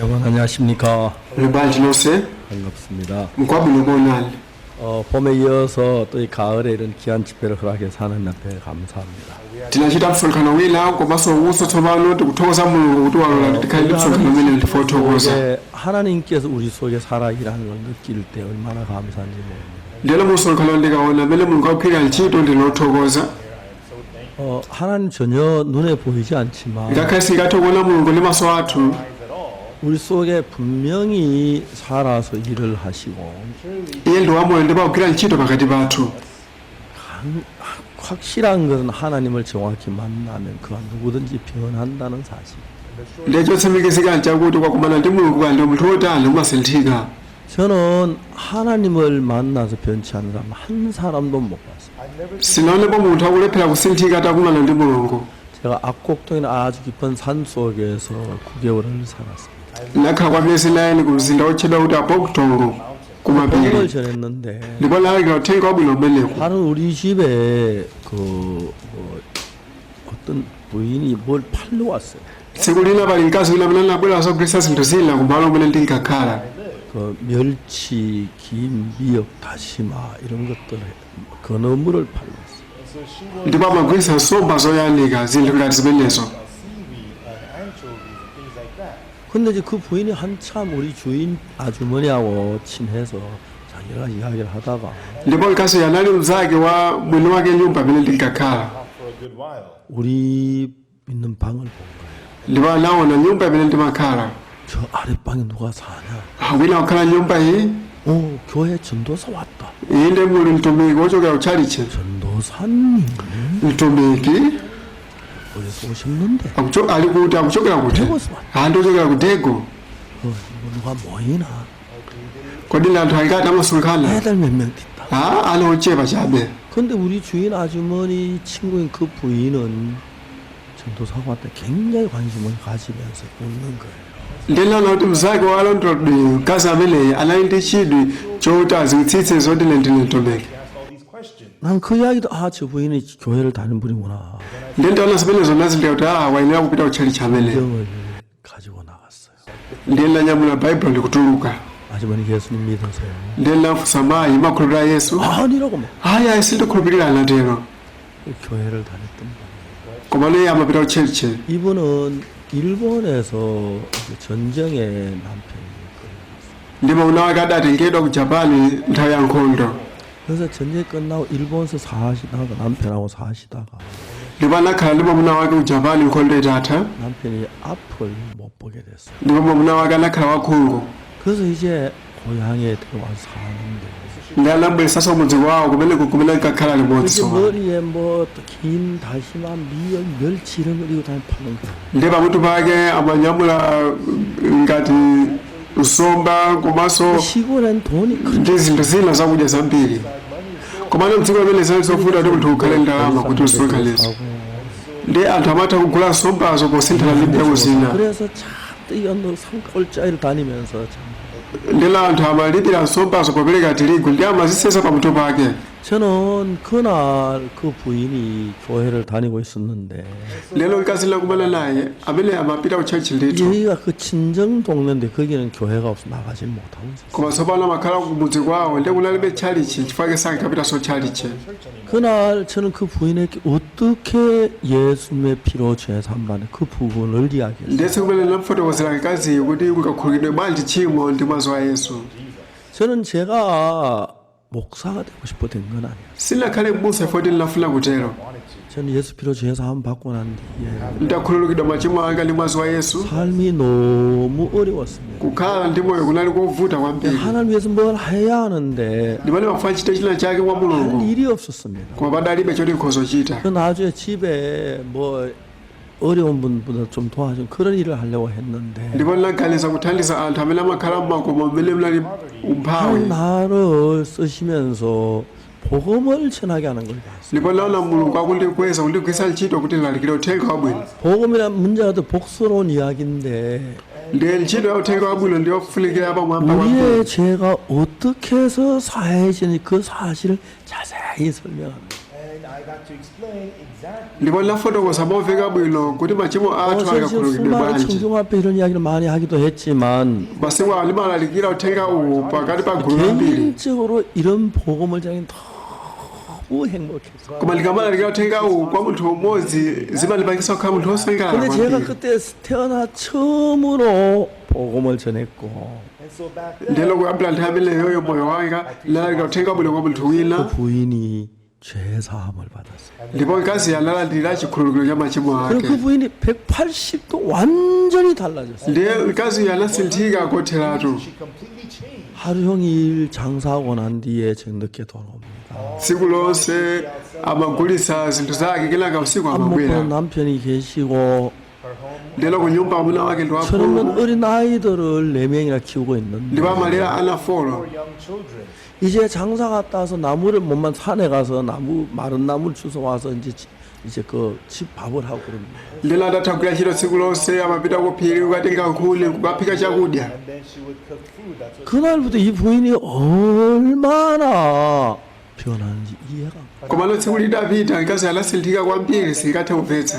여러분 안녕하십니까? Muli bwanji nonse? 반갑습니다. Nkwabwino kuonani. 봄에 이어서 또 이 가을에 이런 귀한 집회를 허락해서 하나님 앞에 감사합니다. Tinachita msonkhano wina komanso uwunso tsopano tikuthokoza Mulungu kuti walola kuti tikhale ndi msonkhano umene ndife othokoza. 이제 하나님께서 우리 속에 살아 일하는 걸 느낄 때 얼마나 감사한지 모릅니다. Ndiyeno mu msonkhano ndikaona mmene Mulungu akugwira ntchito ndine othokoza. 하나님 전혀 눈에 보이지 않지만 Ngakhale sitingathe kuona Mulungu ndi maso athu, 우리 속에 분명히 살아서 일을 하시고 iye ndi wamoyo ndipo akugwira ntchito pakati pathu. 확실한 것은 하나님을 정확히 만나면 그가 누구든지 변한다는 사실. Ndiye chotsimikizika nchakuti ukakumana ndi Mulungu kaya ndi munthu wotani umasinthika. 저는 하나님을 만나서 변치 않은 사람 한 사람도 못 봤어요. Sindinaonepo munthu akulephera kusinthika atakumana ndi Mulungu. 제가 압곡동이나 아주 깊은 산 속에서 9개월을 살았습니다. Ndinakhala kwa miyezi 9 ku mzinda wotchedwa kuti Apoktongo 복음을 kumapiri. 전했는데 Ndipo ndinalalikira uthenga wabwino kumeneko. 하루 우리 집에 그 뭐 어떤 부인이 뭘 팔러 왔어요. Tsiku lina pali mkazi wina amene anabwera kudzagulitsa zinthu zina kumalo kumene ndinkakhala. 그 멸치, 김, 미역, 다시마 이런 것들 건어물을 팔러 왔어요. Ndipo amagulitsa nsomba zoyanika zinthu ngati zimenezo. Seaweed and anchovies and things like that. 근데 이제 그 부인이 한참 우리 주인 아주머니하고 친해서 자기가 이야기를 하다가 Ndipo mkaziyo anali mnzake wa mwini wake nyumba imene ndinkakhala. Not for a good while. 우리 있는 방을 본 거예요. Ndipo anaona nyumba imene ndimakhala. 저 아랫방에 누가 사냐? Ah, wina wakhala nyumba iyi. 오, 교회 전도사 왔다. Iyi ndi muli mtumiki wochokera kutchalitchi. 전도사님 Mtumiki 어디서 오셨는데? ali kuti akuchokera kuti? 대구에서 왔다. Ah, ndiochokera ku Daegu. 뭐 누가 모이나? Kodi ndi anthu angati amasonkhana? 애들 몇 명 있다. Ah, ana ochepa chabe. 근데 우리 주인 아주머니 친구인 그 부인은 전도사가 왔다 굉장히 관심을 가지면서 웃는 거예요. Ndinaona kuti mnzake wa landlord mkazi ameneyi anali ndi chidwi choti adziwitsitse zoti ine ndine mtumiki. She asked all these questions. 난 그 이야기도 아, 저 부인이 교회를 다니는 분이구나. Ndiye nditaona zimenezo ndinazindikira kuti ah, wayenera kupita kutchalitchi ameneyi. 성경을 가지고 나갔어요. Ndiye ndinanyamula Baibulo ndikutuluka. 아주머니 예수님 믿으세요? Ndiye ndinafunsa mayi, mumakhulupirira Yesu? 아니라고 막 Ayi ayi sindikhulupirira anatero. 교회를 다녔던 분. Komano iye amapita kutchalitchi. 이분은 일본에서 이제 전쟁에 남편이 끌려갔어요. Ndipo mwamuna wake adatengedwa ku Japan nthawi ya nkhondo. 그래서 전쟁 끝나고 일본에서 사시다가 남편하고 사시다가 Ndipo anakhala ndi mwamuna wake ku Japan nkhondo itatha. 남편이 앞을 못 보게 됐어요. Ndipo mwamuna wake anakhala wakhungu. 그래서 이제 고향에 들어와서 사는데 Ndiye anabweretsanso kumudzi kwawo kumeneko kumene ankakhala limodzi 이제 tsopano. 머리에 뭐 긴 다시마, 미역, 멸치 이런 걸 이고 다니 파는 거예요. Ndiye pamutu pake amanyamula ngati nsomba komanso 시골엔 돈이 그렇게 ndi zinthu zina zakudya zambiri. Komano mdziko limene zinali zovuta kuti munthu ukhale ndi ndalama kuti usonkhanitse. Ndiye anthu amatha kugula nsombazo posinthana ndi mbewu zina. 그래서 참 이런 산골짜기를 다니면서 참 Ndiye anthu amalipira nsombazo popereka tirigu ndi amazisesa pamutu pake. 저는 그날 그 부인이 교회를 다니고 있었는데 Lero mkazi ndinakumana naye amene amapita ku church ndithu. 여기가 그 친정 동네인데 거기는 교회가 없어 나가질 못하고 있었어요. Koma tsopano amakhala kumudzi kwawo ndiye kunalibe tchalitchi chifukwa sankapitanso tchalitchi. 그날 저는 그 부인에게 어떻게 예수님의 피로 죄 사함받는 그 부분을 이야기했어요. Ndiye tsiku limene ndinamufotokozera mkaziyo kuti ungakhululukidwe bwanji tchimo ndi mwazi wa Yesu. 저는 제가 목사가 되고 싶어 된 건 아니에요. Sindinakhale m'busa chifukwa ndinafuna kutero. 저는 예수 피로 죄 사함 받고 난 뒤에 Ndakhululukidwa machimo anga ndi mwazi wa Yesu. 삶이 너무 어려웠습니다. Kukhala ndi moyo kunali kovuta kwambiri. 하나님 위해서 뭘 해야 하는데 Ndipo ndimafuna kuchita china chake kwa 할 Mulungu. 일이 없었습니다. Koma padalibe choti ndikhoza kuchita. 그 나중에 집에 뭐 어려운 분보다 좀 도와준 그런 일을 하려고 했는데 Ndipo ndinaganiza kuthandiza anthu amene amakhala m'makomo mmene munali umphawi. 한 나를 쓰시면서 복음을 전하게 하는 걸 봤어요. Ndipo ndinaona Mulungu akundikweza kundigwiritsa ntchito kuti ndilalikire uthenga wabwino. 복음이란 문제가 더 복스러운 이야기인데 Ndiye ntchito ya uthenga wabwino ndiyofunikira pamwamba kwambiri. 우리의 죄가 어떻게 해서 사해지는지 그 사실을 자세히 설명합니다. to explain exactly Ndipo ndinafotokoza momveka bwino kuti machimo athu 어서 지금 angakhululukidwe 수많은 bwanji. 청중 앞에 이런 이야기를 많이 하기도 했지만 Masiku awa ndimalalikira uthenga uwu pakati pa gulu lambiri. 개인적으로 이런 복음을 전하기 너무 행복했어요. Koma ndikamalalikira uthenga uwu kwa munthu umodzi zimandipangisa kukhala munthu wosangalala 근데 제가 kwambiri. 그때 태어나 처음으로 복음을 전했고 And so back then, Ndiyeno kuyambira nthawi imeneyoyo moyo wanga ndinalalikira uthenga bwino kwa munthu wina 그 부인이 죄 사함을 받았어요. ndipo mkazi analandira chikhululukiro cha machimo 그리고 ake. 그 부인이 180도 완전히 달라졌어요. Ndiye mkaziyo anasinthika kotheratu. she completely changed. 하루 종일 장사하고 난 뒤에 저녁 늦게 돌아옵니다. Tsiku lonse amagulitsa zinthu zake kenaka usiku 밥 먹고 amabwera. 남편이 계시고 Her home Ndiyeno ku nyumba amuna wake ndi 저는 waphungu 어린 아이들을 네 명이나 키우고 있는데 ndipo amalera ana 4. four young children. 이제 장사 갔다 와서 나무를 몸만 산에 가서 나무 마른 나무를 주워 와서 이제 그 집 밥을 하고 그럽니다. Ndiyeno atatha kugwira ntchito tsiku lonse amapita ku phiri kukatenga nkhuni kukaphika chakudya. And then she would cook food. That's what 그날부터 이 부인이 얼마나 변하는지 이해가 안 가요. Komano tsiku lidapita mkazi anasinthika kwambiri singathe kumvetsa.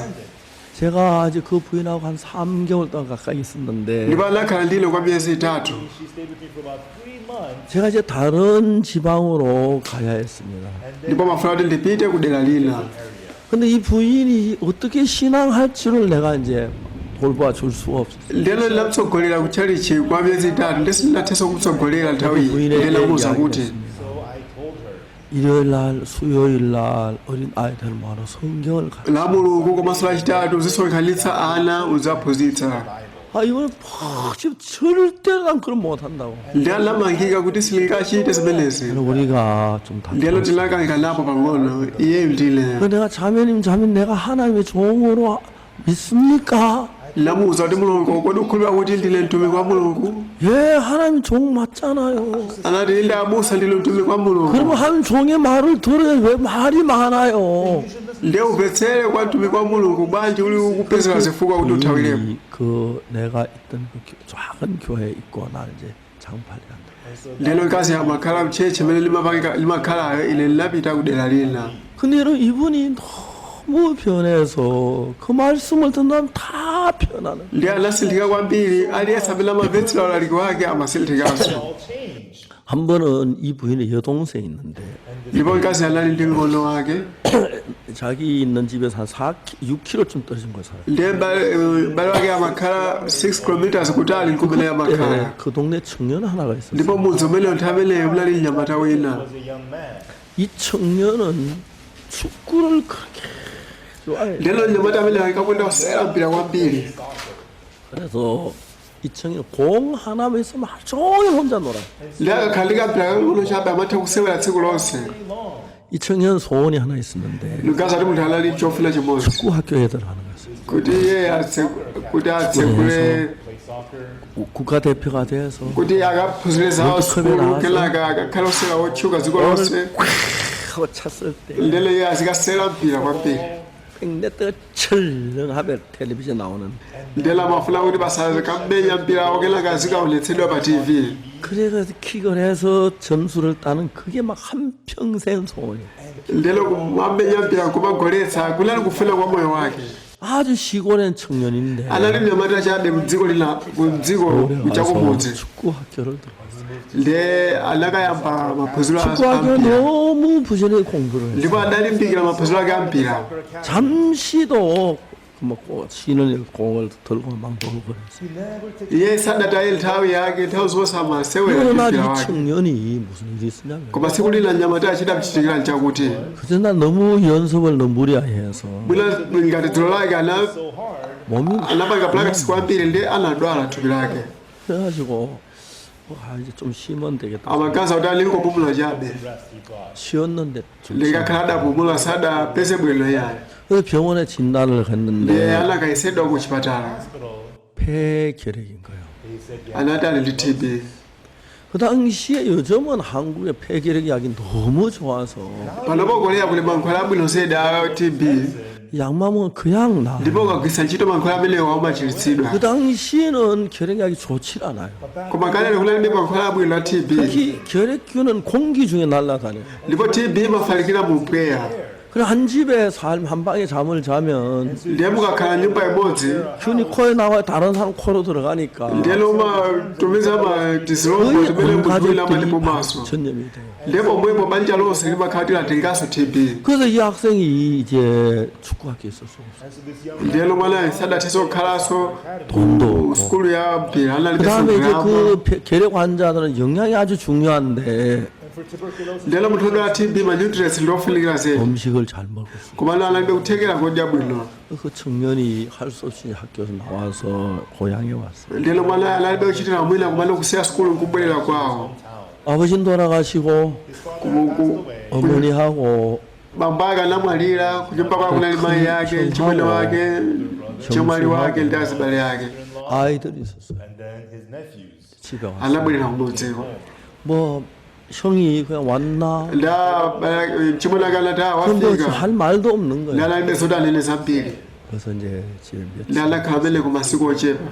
제가 이제 그 부인하고 한 3개월 동안 가까이 있었는데 Ndipo anakhala ndine kwa miyezi 3. she stayed with me for about 3 months. 제가 이제 다른 지방으로 가야 했습니다. And then Ndipo amafuna kuti ndipite ku dera lina. 근데 이 부인이 어떻게 신앙할 줄을 내가 이제 돌봐 줄 수가 없었어요. Ndiyeno ndinamtsogolera ku tchalichi kwa miyezi 3 ndi sindinathenso kumtsogolera nthawi iyi. 부인에게 Ndiye ndamuwuza kuti 이야기했습니다. so I told her 일요일 날, 수요일 날 어린 아이들 모아 성경을 가. la Mulungu komanso lachitatu uzisonkhanitsa ana uziwaphunzitsa. 아 이거는 퍽 지금 절대 난 그런 못 한다고. Ndiye anamangika kuti sindingachite zimenezi. 그래서 우리가 좀 Ndiyeno 다투었어요. tinakanganapo pang'ono iyeyu ndine. 그 내가 자매님 자매 내가 하나님의 종으로 믿습니까? Ndamuwuza kuti Mulungu kodi ukhulupirira kuti ndine mtumiki wa Mulungu? 예, 하나님 종 맞잖아요. Anati inde abusa ndine mtumiki wa Mulungu. 그러면 하나님 종의 말을 들어야 왜 말이 많아요? Ndiye umvetsere kwa mtumiki wa Mulungu bwanji uli ukupezera zifukwa kuti uthawirepo. 이, 그 내가 있던 그 작은 교회에 있고 나 이제 장팔이란다. Ndiyeno mkazi amakhala mcheche imene limakhalayo ine ndinapita ku dera lina. 근데 여러분 이분이 너무 변해서 그 말씀을 듣면 다 변하는. Ndiye anasinthika kwambiri aliyense amene amamvetsera ulaliki wake amasinthikanso. all changed. 한 번은 이 부인의 여동생이 있는데 Ndipo mkazi anali ndi mng'ono wake. 자기 있는 집에서 한 4, 6km쯤 떨어진 곳에 살아요. Ndiye m'bale wake amakhala 6 km kutali nkumene amakhala. 그 동네 청년 하나가 있었어요. Ndipo mudzi umene nthawi imeneyo munali mnyamata wina. Was a young man. 이 청년은 축구를 그렇게 좋아해요. Ndiyeno mnyamata amene ankakonda kusewera mpira kwambiri. 그래서 이 청년 공 하나만 있으면 하루 종일 혼자 놀아요. Ndiye akakhala ndi kampira kakang'ono chabe amatha kusewera tsiku lonse. Day long. 이 청년 소원이 하나 있었는데 Mkazi ati munthu anali chofuna chimodzi 축구 학교에 들어가는 거였어요. kuti iye kuti atsekule Play soccer. 국가대표가 돼서 kuti akaphunzire zawo sukulu kenaka akakhale osewera otchuka dziko lonse. 꽉 하고 찼을 때 Ndiyeno iye azikasewera mpira kwambiri. 백네트가 철렁하면 텔레비전 나오는 Ndiyeno amafuna kuti basa akamenya mpirawo kenaka azikaonetsedwa pa TV. 그래서 킥을 해서 점수를 따는 그게 막 한평생 소원이에요. Ndiyeno kumamenya mpira kumagoletsa kunali kufuna kwa moyo wake. 아주 시골엔 청년인데 Anali mnyamata chabe mdziko lina kumdziko 서울에 와서 chakumudzi. 축구 학교를 들어갔어요. Ndiye anakayamba maphunziro a 축구 학교 mpira. 너무 부지런히 공부를 했어요. Ndipo adalimbikira maphunziro ake a mpira. 잠시도 뭐 쉬는 공을 들고 막 놀고 그랬어요. He never took Iye sadataye nthawi yake nthawi zonse amasewera 그러나 ndi 이 mpira wake. 청년이 무슨 일이 있었냐면 Koma tsiku lina mnyamata achidamchitikira nchakuti 그저 난 너무 연습을 너무 무리해서 mwina ngati dzulo lake so hard. 몸이 anapanga practice kwambiri ndiye anadwala thupi lake. 그래가지고 아 이제 좀 쉬면 되겠다. Amakaza kuti ali ngopumula chabe. Rest he got. 쉬었는데 좀 Ndikakhala adapumula sadapeze bwino iyayo. 그래서 병원에 진단을 Ndiye 했는데 anakayesedwa ku chipatala. Hospital. 폐결핵인 거예요. They said yeah. Anati ali ndi TB. 그 당시에 요즘은 한국의 폐결핵 약이 너무 좋아서 Panopo Korea kuli mankhwala abwino zedi a TB. 약만 먹으면 그냥 나. Ndipo ukagwiritsa ntchito mankhwala amenewo umachiritsidwa. 그 당시에는 결핵약이 좋지 않아요. Koma kalero kunalibe mankhwala abwino a TB. 특히 결핵균은 공기 중에 날아다녀요. Ndipo TB imafalikira mu mpweya. 그래 한 집에 삶 한 방에 잠을 자면 Ndiye mukakhala nyumba imodzi, 균이 코에 나와 다른 사람 코로 들어가니까 ndiye lomatumiza ma tizilombo 거의 timene 온 munthu wina 가족들이 amatipomaso, 전염이 돼요. ndiye pomwepo banja lonse limakhala latenganso TB. 그래서 이 학생이 이제 축구학교에 있을 수 없어요. And so this young Ndiye lomwe sadathenso kukhalanso 돈도 ku 없고. sukulu ya mpira, analibenso 그다음에 이제 ndalama. 그 결핵 환자들은 영양이 아주 중요한데 and for tuberculosis, Ndiye munthu wodwala TB ma nutrients ndi ofunikira zedi, 음식을 잘 먹을 수. komano analibe kuthekera kodya bwino. 그 청년이 할 수 없이 학교에서 나와서 고향에 왔어요. Ndiye lomwe analibe kuchitira mwina komano kusiya sukulu nkubwerera kwawo. 아버지는 돌아가시고 his father passed away. 어머니하고 Bambo ake anamwalira, kunyumba kwake kunali mayi ake, mchimwene wake, mchemwali wake ndi azibale ake. 아이들이 있었어요. And then his nephews. 집에 왔어요. Anabwerera kumudziko. 뭐 형이 그냥 왔나? Ndi mchimwene ake anati, "Ah, 근데 wafika." 할 말도 없는 Ndi 거예요. analibe zoti anene zambiri. 그래서 이제 집에 Ndi 며칠. anakhala pameneko masiku ochepa.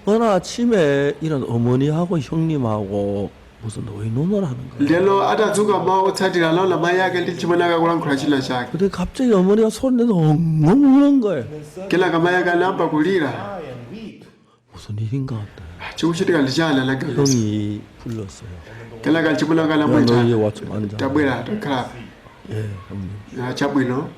어느 아침에 이런 어머니하고 형님하고 무슨 의논을 하는 거예요. Ndiyeno atadzuka mawa otsatira anaona mayi ake ndi mchimwene ake akulankhula china chake. 근데 갑자기 어머니가 소리내서 엉엉 우는 거예요. Kenaka mayi ake anayamba kulira. Cry and weep. 무슨 일인가 했더니 "Ah, chikuchitika ndi chani?" anaganiza. 형이 불렀어요. Kenaka mchimwene ake 야, 너 anamuyitana. 이제 와좀 앉아. "Tabwera, takhala." 예, 형님. "Ah, chabwino."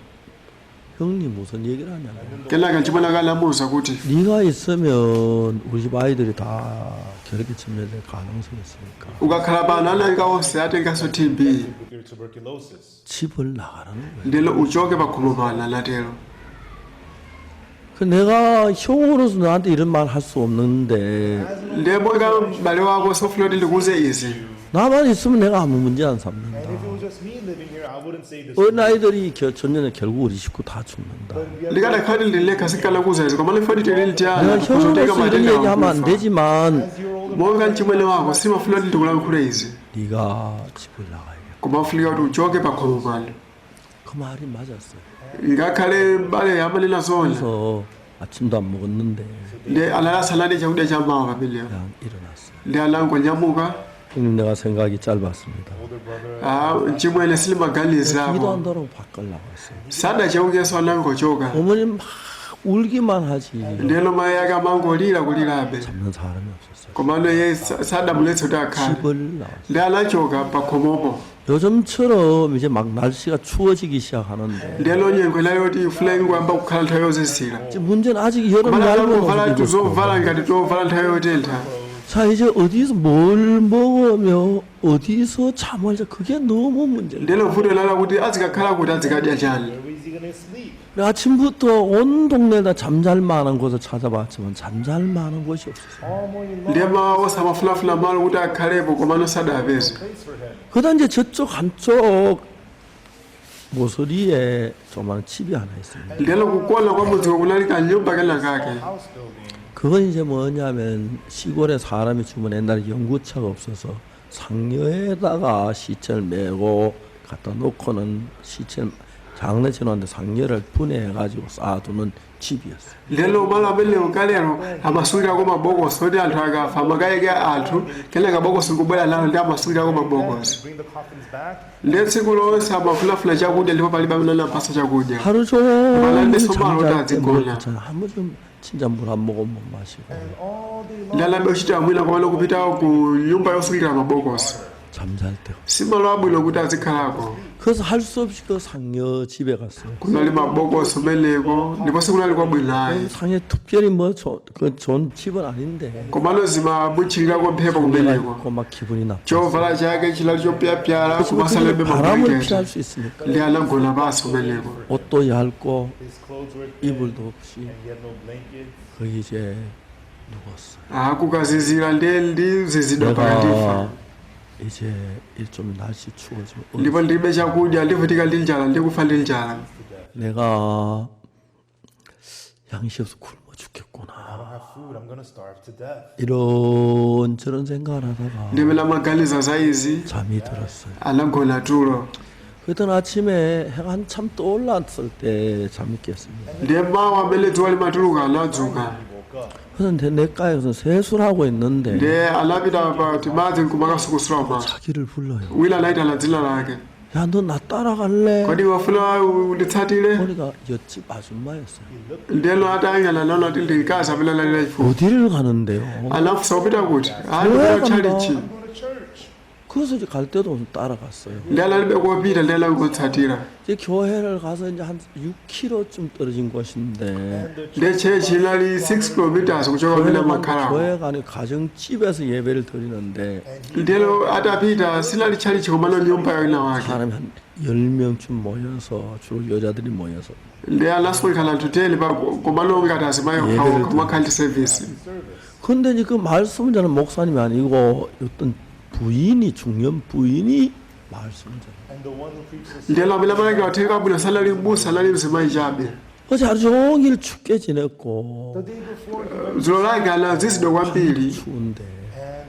형님 무슨 얘기를 하냐고. Kenaka mchimwene ake anamuwuza kuti, 네가 있으면 우리 집 아이들이 다 결핵에 침례될 가능성이 있으니까 "Ukakhala pano ana anga onse atenganso TB." With your tuberculosis. 집을 나가라는 거예요. Ndiyeno uchoke pakhomo pano, anatero. 그 내가 형으로서 너한테 이런 말 할 수 없는데 Ndiye monga m'bale wako sofuna kuti ndikuuze izi. 나만 있으면 내가 아무 문제 안 삼는다. And if it was just me living here, I wouldn't say this. 어린 아이들이 전년에 결국 우리 식구 다 죽는다. But we have Ndikanakhala kuti ndilekha sinkanakuuza izi, koma ndifuna tili 내가 ndi ana kuzotenga 형으로서 이런 matenda 얘기하면 안 akufa. 되지만 as your older Monga mchimwene wako simafuna kuti ndikulankhule izi, 네가 집을 나가야겠다. koma ufunika kuti uchoke pakhomo pano. 그 말이 맞았어요. Ngakhale bale amanena zoona. 그래서 아침도 안 먹었는데 Ndi analasalani chakudya cha mawa pamenepo. 그냥 일어났어요. Ndi anangonyamuka. 형님 내가 생각이 짧았습니다. older brother, Ah, mchimwene 기도 silimaganizirapo. 안 하고 밖을 나갔어요. Sadacheukenso, anangochoka. 어머니 막 울기만 하지 Ndiyeno mayi ake amangolira kulirabe, 잡는 사람이 없었어요. komano iye sadamuletse kuti akhale. 집을 나왔어요. Ndi anachoka pakhomopo. 요즘처럼 이제 막 날씨가 추워지기 시작하는데 Ndiyeno nyengo inali yoti ifuna ingoyamba kukhala nthawi yozizira, 지금 문제는 아직 여름 komano 얇은 anangovala 옷을 입고 tuzovala ngati tovala nthawi yotentha. 자 이제 어디서 뭘 먹으며 어디서 잠을 자 그게 너무 문제예요. Ndiyeno vuto linali kuti azikakhala kuti azikadya chani. where is he gonna sleep? 아침부터 온 동네에다 잠잘 만한 곳을 찾아봤지만 잠잘 만한 곳이 없었어요. All morning long, Ndiye mawa onse amafunafuna malo kuti akhalepo, komano sadapeze. place for him. 그러다 이제 저쪽 한쪽 모서리에 조그마한 집이 하나 있습니다. Ndiyeno kukona kwa mudziko kunali kanyumba kena kake. House building. 그건 이제 뭐냐면 시골에 사람이 죽으면 옛날에 연구차가 없어서 상여에다가 시체를 메고 갖다 놓고는 시체를 장례 치렀는데 상여를 분해해가지고 쌓아두는 집이었어요. Ndiyeno malo amenewo kalero amasungirako mabokosi oti anthu akafa amakayika anthu, kenaka bokosi nkubwera nalo ndi amasungirako mabokosi. Bring the coffins back. Ndiye tsiku lonse amafunafuna chakudya ndipo palibe amene anampasa chakudya. 하루 종일 말하는데 소망을 잠잘 얻어 때 아직 한 번좀 진짜 물 안 먹어 못 마시고 And all day long, Ndi anambe kuchita mwina komano kupita ku nyumba yosungira mabokosi 잠잘 때가. si malo abwino kuti azikhalako. 그래서 할 수 없이 그 상여 집에 갔어요. Kunali mabokosi umeneko ndipo sikunali kwabwino ayi, 상여 특별히 뭐 그 좋은 집은 아닌데 komano zimamutchilirako mphepo kumeneko. 있고 막 기분이 나빠. Chovala chake chinali chopyapyala 그래서 kumasalembe 바람을 mabulangeti. 피할 수 있으니까 Ndi anagona pansi kumeneko. 옷도 얇고 his clothes were thin, 이불도 없이 and he had no blankets. 거기 이제 누웠어요. Akukazizira ndiye ndi zizidwa pakatifa. 내가 이제 좀 날씨 추워지면 Ndipo ndilibe chakudya, ndivutika ndi njala, ndikufa ndi njala. 내가 양식 없어 굶어 죽겠구나. I don't have food. I'm gonna starve to death. 이런 저런 생각을 하다가 Ndimene amaganiza za izi, 잠이 들었어요. anagona tulo. 그랬더니 아침에 해가 한참 떠올랐을 때 잠이 깼습니다. Ndiye mawa amene dzuwa limatuluka anadzuka. He woke up. 그런데 냇가에서 세수를 하고 있는데 Ndiye anapita pa timadzi nkumakasukusula maso. 자기를 불러요. Wina anayitana dzina lake. 야, 너 나 따라갈래? Kodi wafuna unditsatire? 보니까 옆집 아줌마였어요. Ndiyeno atayang'ana naona kuti ndi mkazi amene analira chifundo. 어디를 가는데요? Anafunsa upita kuti? Ndipita kutchalichi. Go to church. 그래서 이제 갈 데도 없어 따라갔어요. Ndi analibe kopita ndi anangotsatira. 이제 교회를 가서 이제 한 6km쯤 떨어진 곳인데 Ndi chechi inali 6 kilometers kuchoka kumene amakhalako. 교회가 아니고 가정집에서 예배를 드리는데 Ndiyeno atapita sinali tchalichi komano nyumba ya wina wake. 사람이 한 10명쯤 모여서 주로 여자들이 모여서 Ndi anasonkhana anthu 10 pa komano ngati azimayi okhaokha kumakhala ndi service. 근데 이제 그 말씀을 전하는 목사님이 아니고 어떤 부인이 중년 부인이 말씀을 전해요. And the one who preached the Ndiyeno amene amalalikira uthenga wabwino sanali m'busa anali mzimayi chabe. 어제 하루 종일 춥게 지냈고 the day before he Dzulo lake anazizidwa kwambiri 추운데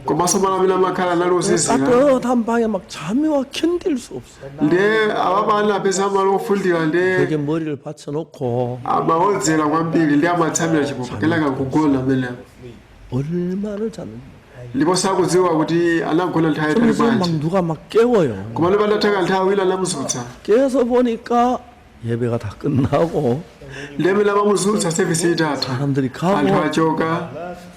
komanso malo amene amakhala anali ozizira. 따뜻한 방에 막 잠이 와 견딜 수 없어. Ndiye awapa anapeza malo ofundira ndiye 벽에 머리를 받쳐놓고 amaodzera kwambiri ndi amatsamira chipupa kenaka kugona amenewo. 얼마를 잤는지. Ndipo sakudziwa kuti anagona nthawi yaitali 그래서 막 bwanji. 누가 막 깨워요. Komano patatha nthawi wina anamuzutsa. 깨서 보니까 예배가 다 끝나고 Ndi amene amamuzutsa sevisi itatha 사람들이 anthu 가고 achoka.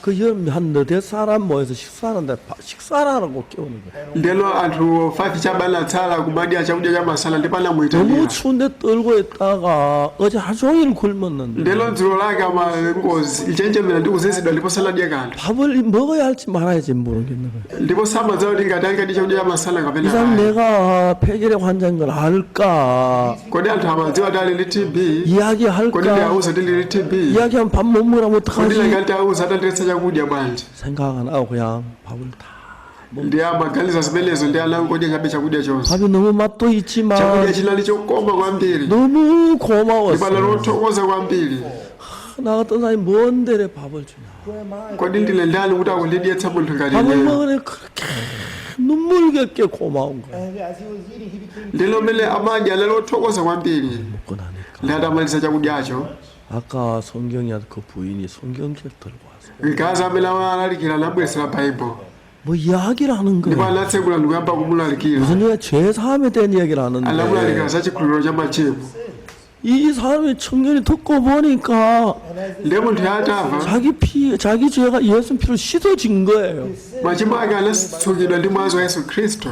그 여름 한 너댓 사람 모여서 식사하는데 식사하라고 깨우는 거예요. Ndiyeno anthu 5 chabe anatsala kumadya chakudya cha masana ndipo 너무 anamuyitanira. 추운데 떨고 있다가 어제 하루 종일 굶었는데 Ndiyeno dzulo lake amangozi ichenjemera ndi kuzizidwa ndipo sanadye kanthu. 밥을 먹어야 할지 말아야지 모르겠는 거예요. Ndipo samadziwa kuti ngati angadye chakudya cha masana 이 kapena 사람 ayi. 내가 폐결핵 환자인 걸 알까? Kodi anthu amadziwa kuti ali ndi TB? Kodi 이야기할까? ndiauza kuti ndili TB? 이야기하면 밥 못 먹으면 Kodi 어떡하지? ngati auza atandiletsa chakudya bwanji? 생각 안 하고 그냥 밥을 다 Ndi amaganiza zimenezo ndi anangodya chabe chakudya chonse. 밥이 너무 맛도 Chakudya 있지만 chinali chokoma kwambiri 너무 ndipo anali 고마웠어요. othokoza kwambiri. 나 같은 사람이 뭔 데래 밥을 주냐. Who am I? Kodi ndine ndani kuti akundidyetsa munthu ngati 밥을 ineyo? 먹으니 그렇게 눈물겹게 고마운 거야. And as he was eating, he became Ndilo mmene amadya anali othokoza kwambiri. 먹고 나니까 Ndi atamaliza chakudyacho 아까 성경이 그 부인이 성경책 들고 와서 mkazi amene amalalikira anabweresera baibulo 뭐 이야기를 하는 ndipo 거야. anatsekula ndikuyamba kumulalikira. 무슨 얘기야? 죄 사함에 대한 이야기를 Anamulalikira 하는데 za chikhulupiriro cha machimo. 이 사람이 청년이 듣고 보니까 Ndiye munthu atamva 자기 피, 자기 죄가 예수 피로 씻어진 거예요. machimo ake anatsukidwa ndi mwazi wa Yesu Khristu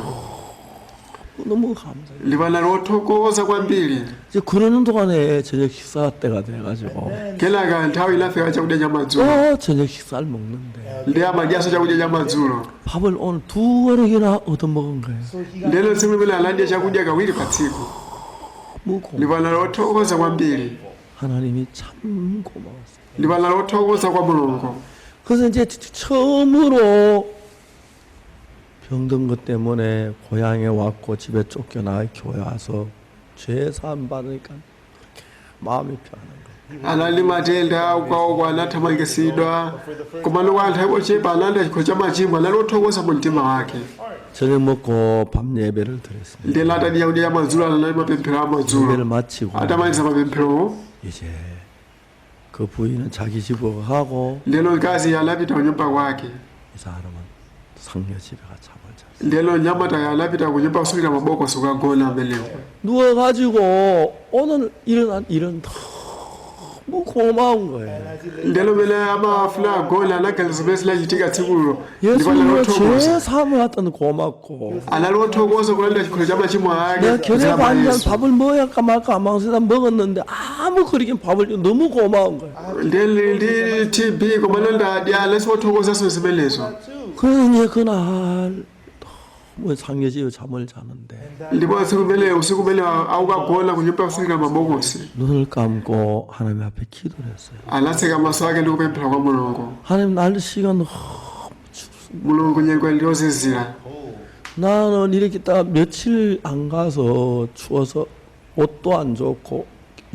너무 감사해요. ndipo anali othokoza kwambiri. 이제 그러는 동안에 저녁 식사 때가 돼가지고 Kenaka nthawi inafika chakudya cha madzulo 또 저녁 식사를 먹는데 ndiye amadyanso chakudya cha madzulo. 밥을 오늘 두 그릇이나 얻어먹은 거예요. so he got Ndiyeno tsiku limene anadya chakudya kawiri pa tsiku 너무 고마워. ndipo anali othokoza kwambiri 하나님이 참 고마웠어요. ndipo anali othokoza kwa Mulungu. 그래서 이제 처음으로 병든 것 때문에 고향에 왔고 집에 쫓겨나 교회 와서 죄 사함 받으니까 그렇게 마음이 편한 거예요. Anali matenda kwaoko anathamangitsidwa komano kwa anthu ochepa analandira chikho cha machimo anali othokoza mu mtima wake. 저녁 먹고 밤 예배를 드렸습니다. Ndiyeno atadya chakudya cha madzulo anali mapemphero a 예배를 madzulo. 마치고 Atamaliza mapempherowo 이제 그 부인은 자기 집으로 가고 ndiyeno mkazi anapita kunyumba kwake. 이 사람은 상여 집에 가 잠을 잤어요. Ndiyeno mnyamatayo anapita kunyumba kusungira mabokosi kukagona amenewo. 누워가지고 오늘 일어난 일은 너무 고마운 거예요. and as he lay Ndiyeno mmene amafuna agona anaganiza zimene zinachitika tsikulo ndipo anali 예수님으로 othokoza. 죄 사함을 받던 고맙고 Anali othokoza kulandira chikho cha machimo ake 내가 kudzera 결핵 mwa 환자 Yesu. 밥을 먹어야 할까 말까 망설이다 먹었는데 아무 그렇게 밥을 너무 고마운 거예요. Ndiye ndi TB komano ndadya anali othokozanso zimenezo. too. 그래서 이제 그날 너무 상여집에 잠을 자는데 Ndipo tsiku limene usiku umene aukagona kunyumba kusungira mabokosi 눈을 감고 하나님 앞에 기도를 했어요. anatseka maso ake ndi kupemphera kwa Mulungu. 하나님 날씨가 너무 춥습니다. Mulungu nyengo ndiyozizira. 나는 이렇게 딱 며칠 안 가서 추워서 옷도 안 좋고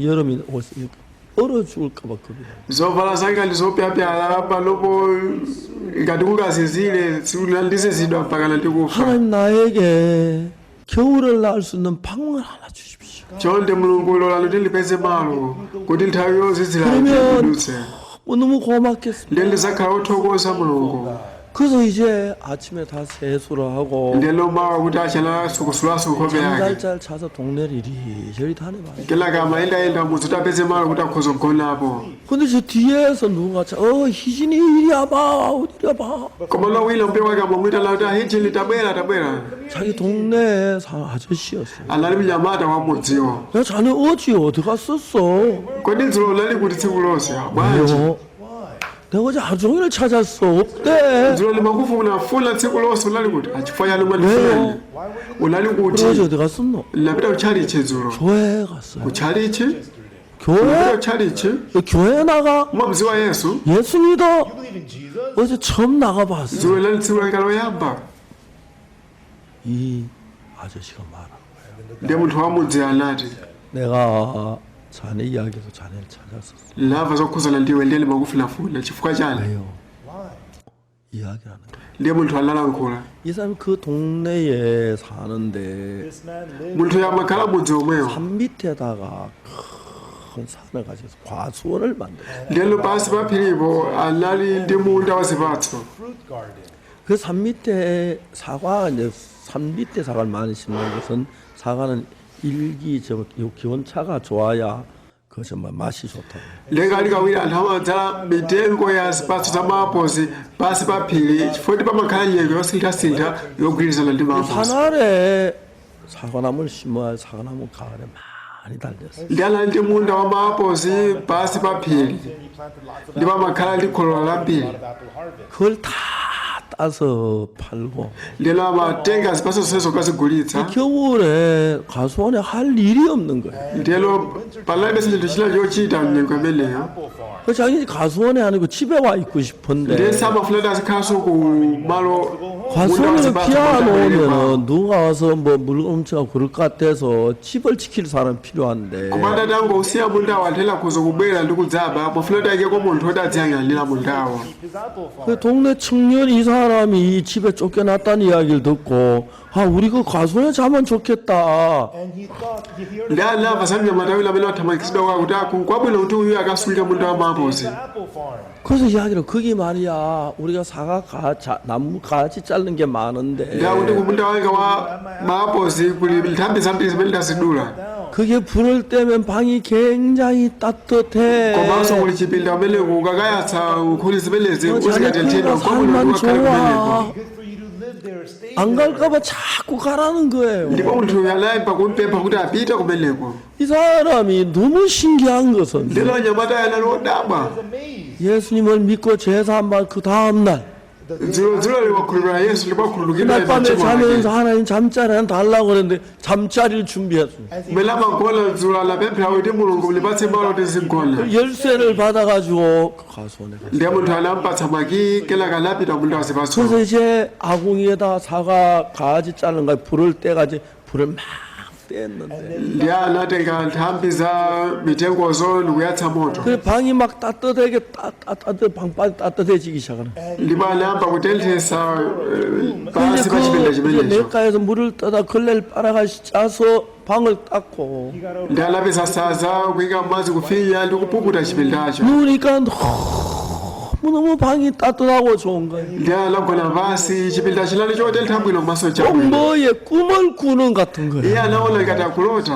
여름이 오니까 얼어 죽을까 봐 겁이 나요. Zovala zanga ndi zopyapyala panopo ngati kungazizire ndizizidwa mpaka ndikufa. 하나님 나에게 겨울을 날 수 있는 방을 하나 주십시오. Chonde Mulungu lolani kuti ndipeze malo kuti nthawi yozizira 그러면 ndidutse. 뭐 너무 고맙겠습니다. Ndiye ndizakhala othokoza Mulungu. 그래서 이제 아침에 다 세수를 하고 Ndiyeno mawa kuti achala sukusulaso nkhope yake, 잠잘 잘 자서 동네를 이리저리 다녀봐요. Kenaka amayendayenda mudzi kuti apeze malo kuti akhoza kugonapo. 근데 저 뒤에서 누가 희진이 이리 와봐, 이리 와봐. Komano wina mbuye wake amamwitana kuti, "Ahijini, tabwera, tabwera." 자기 동네 사는 아저씨였어. Anali mnyamata wa mudziwo. 야, 자네 어제 어디 갔었어? "Kodi dzulo unali kuti tsiku lonse?" "Bwanji?" 왜요? 내가 어제 하루 종일 찾았어. 없대. "Dzulo ndimakufunafuna tsiku lonse, unali kuti?" "Achifukwa chani umandifuna 왜요? ine? Unali 그래 kuti?" 어제 어디 갔었노? "Ndinapita kutchalichi dzulo." 교회 갔어요. "Kutchalichi?" 교회? "Ndinapita kutchalichi." 너 교회 나가? "Umamdziwa Yesu?" 예수 믿어? You believe in Jesus? 어제 처음 나가봤어. "Dzulo linali tsiku langa loyamba." 이 아저씨가 말한 거예요. Ndiye munthu wa mudzi anati, 내가 자네 이야기에서 자네를 찾았었어. "Ndinamva zokhuzana ndiwe, ndiye ndimakufunafuna. Chifukwa chani?" 왜요? Why? 이야기하는 거예요. Ndiye munthu analankhula. 이 사람이 그 동네에 사는데 This man lived Munthuyo amakhala mudzi omwewo. 산 밑에다가 큰 산을 가져서 과수원을 만들었어요. Ndiyeno pansi pa phiripo anali ndi munda wa zipatso. fruit garden. 그 산 밑에 사과 이제 산 밑에 사과를 많이 심는 것은 사과는 일기 저 기온차가 좋아야 그 정말 맛이 좋다고. Ndiye kawirikawiri anthu amadzala mitengo ya zipatso za maapozi pansi pa phiri chifukwa kuti pamakhala nyengo yosinthasintha yogwirizana ndi maapozi. 산 아래 사과나무를 심어야 사과나무 가을에 많이 달렸어요. Ndi anali ndi munda wa maapozi pansi pa phiri, And he planted lots of ndipo amakhala ndi kholola lambiri. lot of apple harvest. 그걸 다 따서 팔고 Ndiyeno amatenga zipatso zonsezo kukazigulitsa. 겨울에 과수원에 할 일이 없는 거예요. Ndiyeno panalibenso chinthu china chochita mnyengo imeneyo. Apple farm. 그 자기 과수원에 아니고 집에 와 있고 싶은데 Ndiye samafuna kuti azikhalanso ku malo munda wa 과수원을 zipatso kuti 피워놓으면 누가 와서 뭐 물건 훔쳐가 그럴 것 같아서 집을 지킬 사람 필요한데 Koma atangousiya mundawo, anthu ena akhoza kubwera ndi kudzaba, amafuna kuti ayikeko munthu woti adziyang'anira mundawo. Keep his apple farm. 그 동네 청년 이 사람이 이 집에 쫓겨났다는 이야기를 듣고 아 우리 그 과수원에 자면 좋겠다. And he thought he heard Ndi anamva za mnyamata wina amene wathamangitsidwa kwawo kuti nkwabwino kuti uyu akasunge munda wa maapozi. the apple farm. 그래서 이야기를 그게 말이야 우리가 사과 가, 자, 나무 가지 자른 게 많은데 Ndi akuti ku munda wanga wa maapozi kuli nthambi zambiri zimene ndazidula, 그게 불을 떼면 방이 굉장히 따뜻해. komanso kuli chipinda kumeneko ukakayatsa nkhuni zimenezi 어, 자네 uzikatenthedwa, 그거 nkwabwino 살만 kuti ukakhale kumeneko. 좋아. Good for you to live there, stay 안 there. 갈까봐 자꾸 가라는 거예요. Ndipo munthu uyu anayamba kumpempha kuti apite kumeneko. 이 사람이 너무 신기한 것은 Ndilo anyamata anali odabwa. Was amazed. 예수님을 믿고 제사 한받그 다음 날 Dzulo liwakhulupirira Yesu ndipo akhululukidwa 그날 밤에 machimo ake. 자면서 하나님 잠자리 하나 달라고 그랬는데 잠자리를 준비했습니다. As he Mmene amagona dzulo anapemphera kuti, "Mulungu, mundipatse malo tizigona." 열쇠를 받아가지고 그 과수원에 갔어요. Ndiye munthu anampatsa makiyi, kenaka anapita munda wa zipatso. 그래서 이제 아궁이에다 사과 가지 자른 거 불을 떼가지고 불을 막 뗐는데 Ndiye anatenga nthambi za mitengozo ndikuyatsa moto. 그 방이 막 따뜻하게 따따따 방빨 따뜻해지기 시작하는 거예요. Ndipo anayamba kutenthetsa 근데 pansi pa chipinda 그 이제 chimenecho. 냇가에서 물을 떠다 걸레를 빨아가 짜서 방을 닦고 Ndiye anapeza sanza kuyika madzi kufinya ndi kupukuta chipindacho. 누우니까 너무 너무 방이 따뜻하고 좋은 거예요. Ndiye anagona pansi, chipinda chinali chotentha bwino komanso 꼭 chabwino. 뭐의 꿈을 꾸는 같은 거예요. Iye anaona ngati akulota.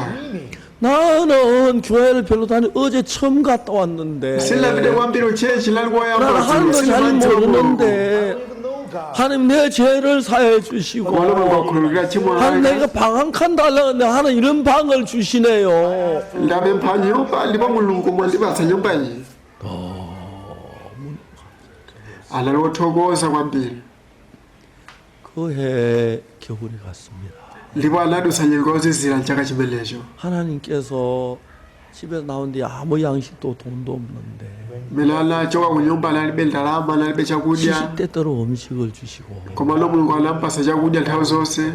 나는 교회를 별로 다니 어제 처음 갔다 왔는데 Sindinapite kwambiri kutchechi, linali koyamba 나는 dzulo, 하는 거 잘 sindimadziwa Mulungu. 모르는데 I don't even know God. 하나님 내 죄를 사해 주시고 Koma Mulungu wakhululukira tchimo 하나님 langa. 내가 방 한 칸 달라는데 하나님 이런 방을 주시네요. Ndapempha nyumba ndipo Mulungu mwandipatsa nyumba iyi. Anali wothokoza kwambiri. 그해 겨울이 갔습니다. Ndipo anadutsa nyengo yozizira mchaka chimenecho. 하나님께서 집에서 나온 뒤 아무 양식도 돈도 없는데 Mmene anachoka ku nyumba analibe ndalama, analibe chakudya, 시시때때로 음식을 주시고 komano Mulungu anampatsa chakudya nthawi zonse.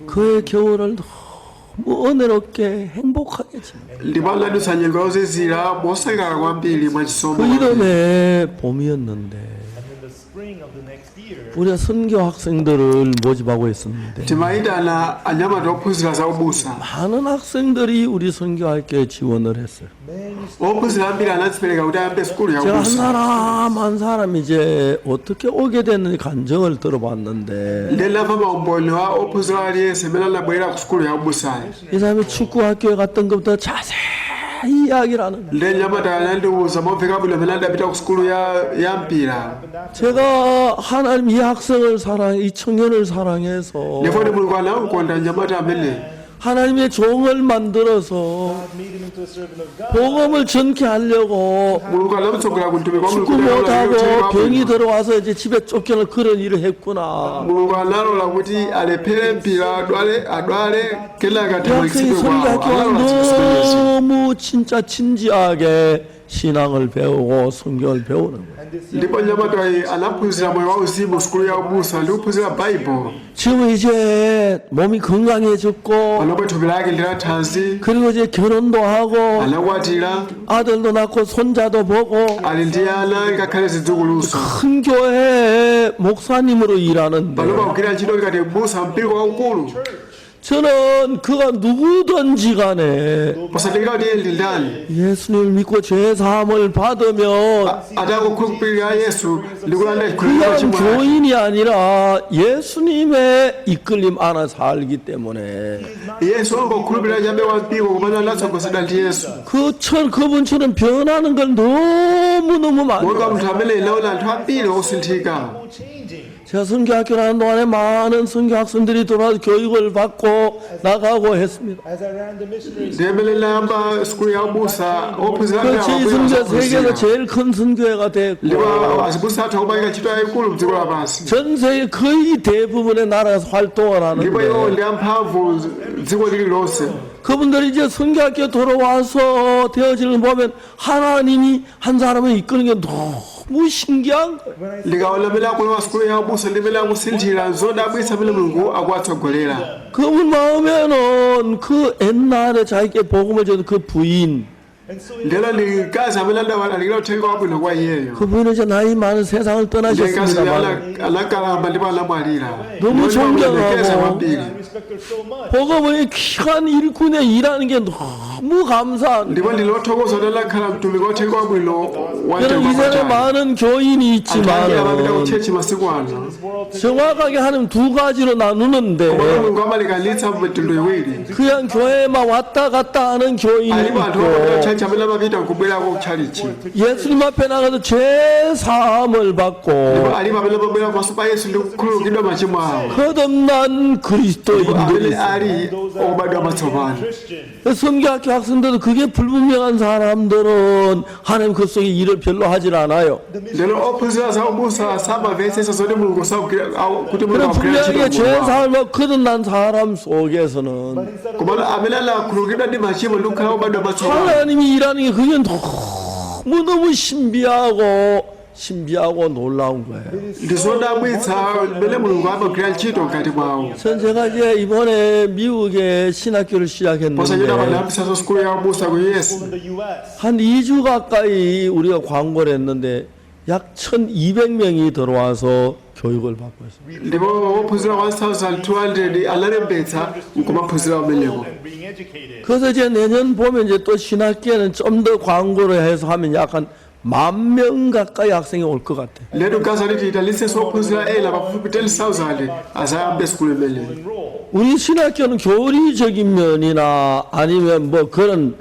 그의 겨울을 너무 은혜롭게 행복하게 지내. Ndipo anadutsa nyengo yozizira mosangalala kwambiri mwachisomo 그 kwambiri. 이름에 봄이었는데 And then the spring of the next year, 우리가 선교 학생들을 모집하고 있었는데 Timayitana anyamata ophunzira za ubusa. 많은 학생들이 우리 선교학교에 지원을 했어요. many Ophunzira ambiri anadzipereka kuti ayambe sukulu ya 제가 한 ubusa. 사람 한 사람 이제 어떻게 오게 됐는지 간증을 들어봤는데 Ndinamva maumboni wa ophunzira aliyense amene anabwera ku sukulu ya ubusayi. 이 사람이 축구학교에 갔던 것부터 자세히 이야기를 하는 거예요. Ndi mnyamata anandiwuza momveka bwino amene adapita ku sukulu ya mpira. 제가 하나님 이 학생을 사랑, 이 청년을 사랑해서 Ndipo ndi Mulungu anamkonda mnyamata amene 하나님의 종을 만들어서 God made him into a servant of God. 복음을 전케 하려고 Mulungu anamutsogolera ku mtumiki wa 축구 Mulungu kuti 못하고 alalike 병이 uthenga wabwino. 들어와서 이제 집에 쫓겨나 그런 일을 했구나. Mulungu analola kuti alephere mpira adwale kenaka 이 학생이 athamangitsidwe kwawo. 선교학교 Analola zimenezi. 너무 진짜 진지하게 신앙을 배우고 성경을 배우는 거예요. And this young Ndipo mnyamatayi anaphunzira moyo wauzimu sukulu ya ubusa ndi kuphunzira baibulo. 지금 이제 몸이 건강해졌고 Panopo thupi lake ndi lathanzi, 그리고 이제 결혼도 하고 anakwatira, 아들도 낳고 손자도 보고 ali ndi ana ngakhale zidzukuluso. 큰 교회 목사님으로 일하는데 Panopo akugwira ntchito ngati m'busa mpingo waukulu. 저는 그가 누구든지 간에 Posatengera kuti iye ndi ndani, 예수님을 믿고 죄 사함을 받으면 atangokhulupirira Yesu ndi kulanda chikhulupiriro 그냥 chimwe ake. 교인이 아니라 예수님의 이끌림 안에 살기 때문에 Yesu angokhulupirira chabe wa mpingo komano anatsogozedwa ndi Yesu. 그분처럼 변하는 걸 너무너무 많이 Monga 봤어요. munthu amene inaona anthu ambiri osinthika. people changing. 제가 선교학교를 하는 동안에 많은 선교 학생들이 돌아와서 교육을 받고 나가고 했습니다. As I ran the missionary Ndi amene inayamba sukulu ya ubusa ophunzira 그 ambiri 제 amabwera 선교 세계에서 kuphunzira. 제일 큰 선교회가 됐고 Ndipo azibusa athu akupanga ntchito yayikulu mdziko lapansi. 전 세계 거의 대부분의 나라에서 활동을 Ndipo iwo 하는데 ndi amphamvu dziko lililonse. 그분들이 이제 선교학교 돌아와서 되어지는 걸 보면 하나님이 한 사람을 이끄는 게 너무 신기한 거예요. when I Ndikaona amene akulowa sukulu ya ubusa ndi amene akusinthira, zodabwitsa amene Mulungu akuwatsogolera. 그분 마음에는 그 옛날에 자기께 복음을 준 그 부인 and so in Ndelo ndi mkazi amene adawalalikira uthenga wabwino kwa iyeyo. 그 부인은 이제 나이 많은 세상을 Ndi mkazi 떠나셨습니다만 anakalamba ndipo anamwalira. 너무 존경하고 존경하고 kwambiri. I respect her so much. 복음의 귀한 일꾼에 일하는 게 너무 감사한 Ndipo ndilothokoza kuti anakhala mtumiki wa uthenga wabwino wa 여러분 mtengo 이 세상에 wapatali. 많은 교인이 Anthu ambiri amapita ku 있지만 chechi masiku ano. This world today, 정확하게 하는 두 가지로 나누는데 Koma Mulungu amalekanitsa mitundu iwiri. 그냥 교회만 왔다 갔다 하는 교인이 Alipo anthu amapita 있고 kutchechi amene amapita nkubwerako kutchalichi. 예수님 앞에 나가서 죄 사함을 Ndipo 받고 alipo amene amabwera pamaso pa Yesu ndi kukhululukidwa machimo awo. 거듭난 그리스도인들이 Amene 있어요. ali those that are okubadwa born again matsopano. Christians. 선교학교 학생들도 그게 불분명한 사람들은 하나님 그 속에 일을 별로 하질 않아요. Lero ophunzira za ubusa samamvetsetsa zoti Mulungu kuti Mulungu 그런 akugwira ntchito 분명하게 죄 mulungu wawo. 사함을 받고 거듭난 사람 속에서는 But instead of Komano amene anakhululukidwa ndi machimo ndi kukhala obadwa matsopano, 하나님이 일하는 게 그게 너무너무 신비하고 놀라운 거예요. ndi zodabwitsa mmene Mulungu amagwira ntchito mkati mwawo. 전 제가 이제 이번에 미국에 신학교를 Posachedwa 시작했는데 panayambisanso sukulu ya ubusa ku US. people in the U.S., 한 2주 가까이 우리가 광고를 했는데 약 1,200명이 들어와서 교육을 받고 있습니다. Ndipo ophunzira 1200 analembetsa nkumaphunzira umeneko. and being educated. 그래서 이제 내년 봄에 이제 또 신학기에는 좀 더 광고를 해서 하면 약 한 10,000명 가까이 학생이 올 것 같아요. Lero gaza liti italisenso ophunzira ena pafupi 10,000 azayambe sukulu imeneyi. Enroll. 우리 신학교는 교리적인 면이나 아니면 뭐 그런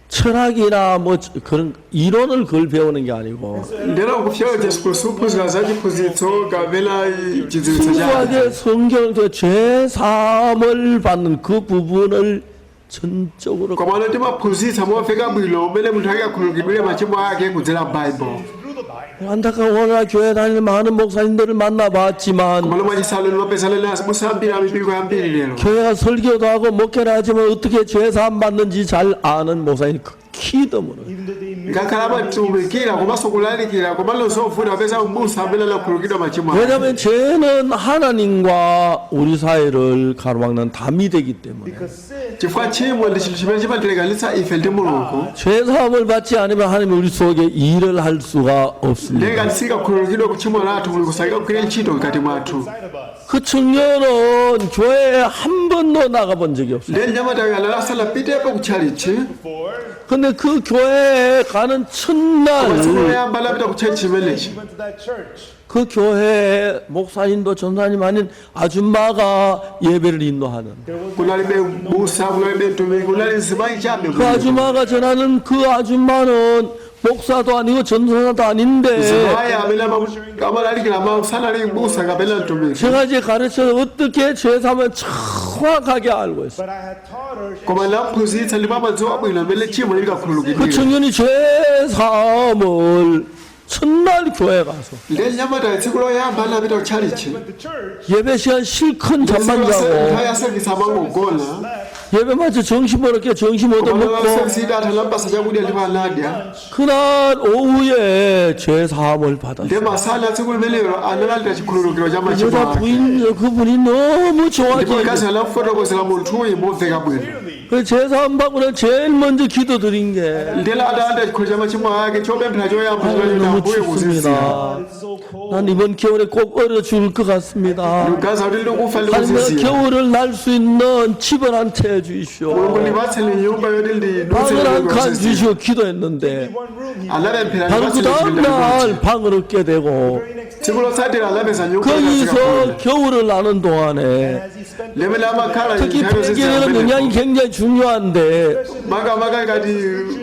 철학이나 뭐 그런 이론을 그걸 배우는 게 아니고 Ndero kufyodya sukulu suphunzira za chiphunzitso kapena chidziwitso chake. 순수하게 성경을 통해 죄 사함을 받는 그 부분을 전적으로 Komano timaphunzitsa momveka bwino umene munthu akakhululukidwire machimo ake kudzera Baibulo. Through the Bible. 안타까운 오늘날 교회 다니는 많은 목사님들을 만나봤지만 Komano mwachisanu ndimapezana ndi azibusa ambiri amipingo yambiri lero. 교회가 설교도 하고 목회를 하지만 어떻게 죄 사함 받는지 잘 아는 목사님 극히 드물어요. Even though they Ngakhale amatumikira komanso kulalikira, komanso zovuta kupeza m'busa amene anakhululukidwa machimo ake. 왜냐하면 죄는 하나님과 우리 사이를 가로막는 담이 되기 때문에 Because sin Chifukwa tchimo ndi chinthu chimene chimatilekanitsa ife ndi Mulungu. 죄 사함을 받지 않으면 하나님이 우리 속에 일을 할 수가 Ndiye 없습니다. ngati sitikakhululukidwa kutchimo lathu, Mulungu sangagwire ntchito mkati mwathu. inside of us. 그 청년은 교회에 한 번도 나가본 적이 없어요. Ndiye mnyamata uyu anali asanapitepo kutchalichi. Before 근데 그 교회에 가는 tsiku 첫날 loyamba anapita kutchalichi chimenechi, he went to that church, 그 교회에 목사님도 전사님 아닌 아줌마가 예배를 인도하는 kunalibe m'busa, kunalibe mtumiki, kunali mzimayi chabe. 그 아줌마가 전하는 그 아줌마는 목사도 아니고 전사도 아닌데 Mzimayi amene amalalikira mawu sanali m'busa kapena mtumiki. 제가 이제 가르쳐서 어떻게 죄사함을 정확하게 알고 있어요. but I had taught her Koma ndinaphunzitsa ndipo amadziwa bwino amene tchimo 그 likakhululukidwira. 청년이 죄사함을 첫날 교회 가서 Ndiye mnyamata tsiku loyamba anapita kutchalichi, went to church, 예배 시간 실컷 잠만 nthawi 자고 ya service amangogona. 예배 마쳐 점심 얻게 점심 얻어 Koma 먹고 service itatha anampasa chakudya ndipo anadya. 그날 오후에 죄사함을 받았어요. Ndiye masana tsiku limenelo analandira chikhululukiro cha machimo 여자 ake. 부인 그분이 너무 Ndipo 좋아지. mkazi anafotokozera munthuyu momveka bwino. 그 죄사함 받고는 제일 먼저 기도 드린 게 Ndiye atalandira chikhululukiro cha machimo ake, chopemphera choyamba 아유, chinali 너무 Ambuye kuzizira. 춥습니다. it's so cold. 난 이번 겨울에 꼭 얼어 죽을 것 같습니다. Ndikuganiza kuti ndikufa 하나님 내가 ndikuzizira. 겨울을 날 수 있는 집을 한 채 Mulungu 주십시오. ndipatseni nyumba yoti ndidutse 방을 한 칸 kuzizira. 주시오 기도했는데 One room he Anapemphera 바로 그 ndipatseni chipinda 다음날 chimodzi. 방을 얻게 되고 very next day, tsiku lotsatira anapeza nyumba 거기서 yokazikagona. 겨울을 나는 동안에 as he spent the Limene amakhala 특히 nthawi yozizira 폐기에는 영양이 pamenepo. 굉장히 중요한데 Makamaka ngati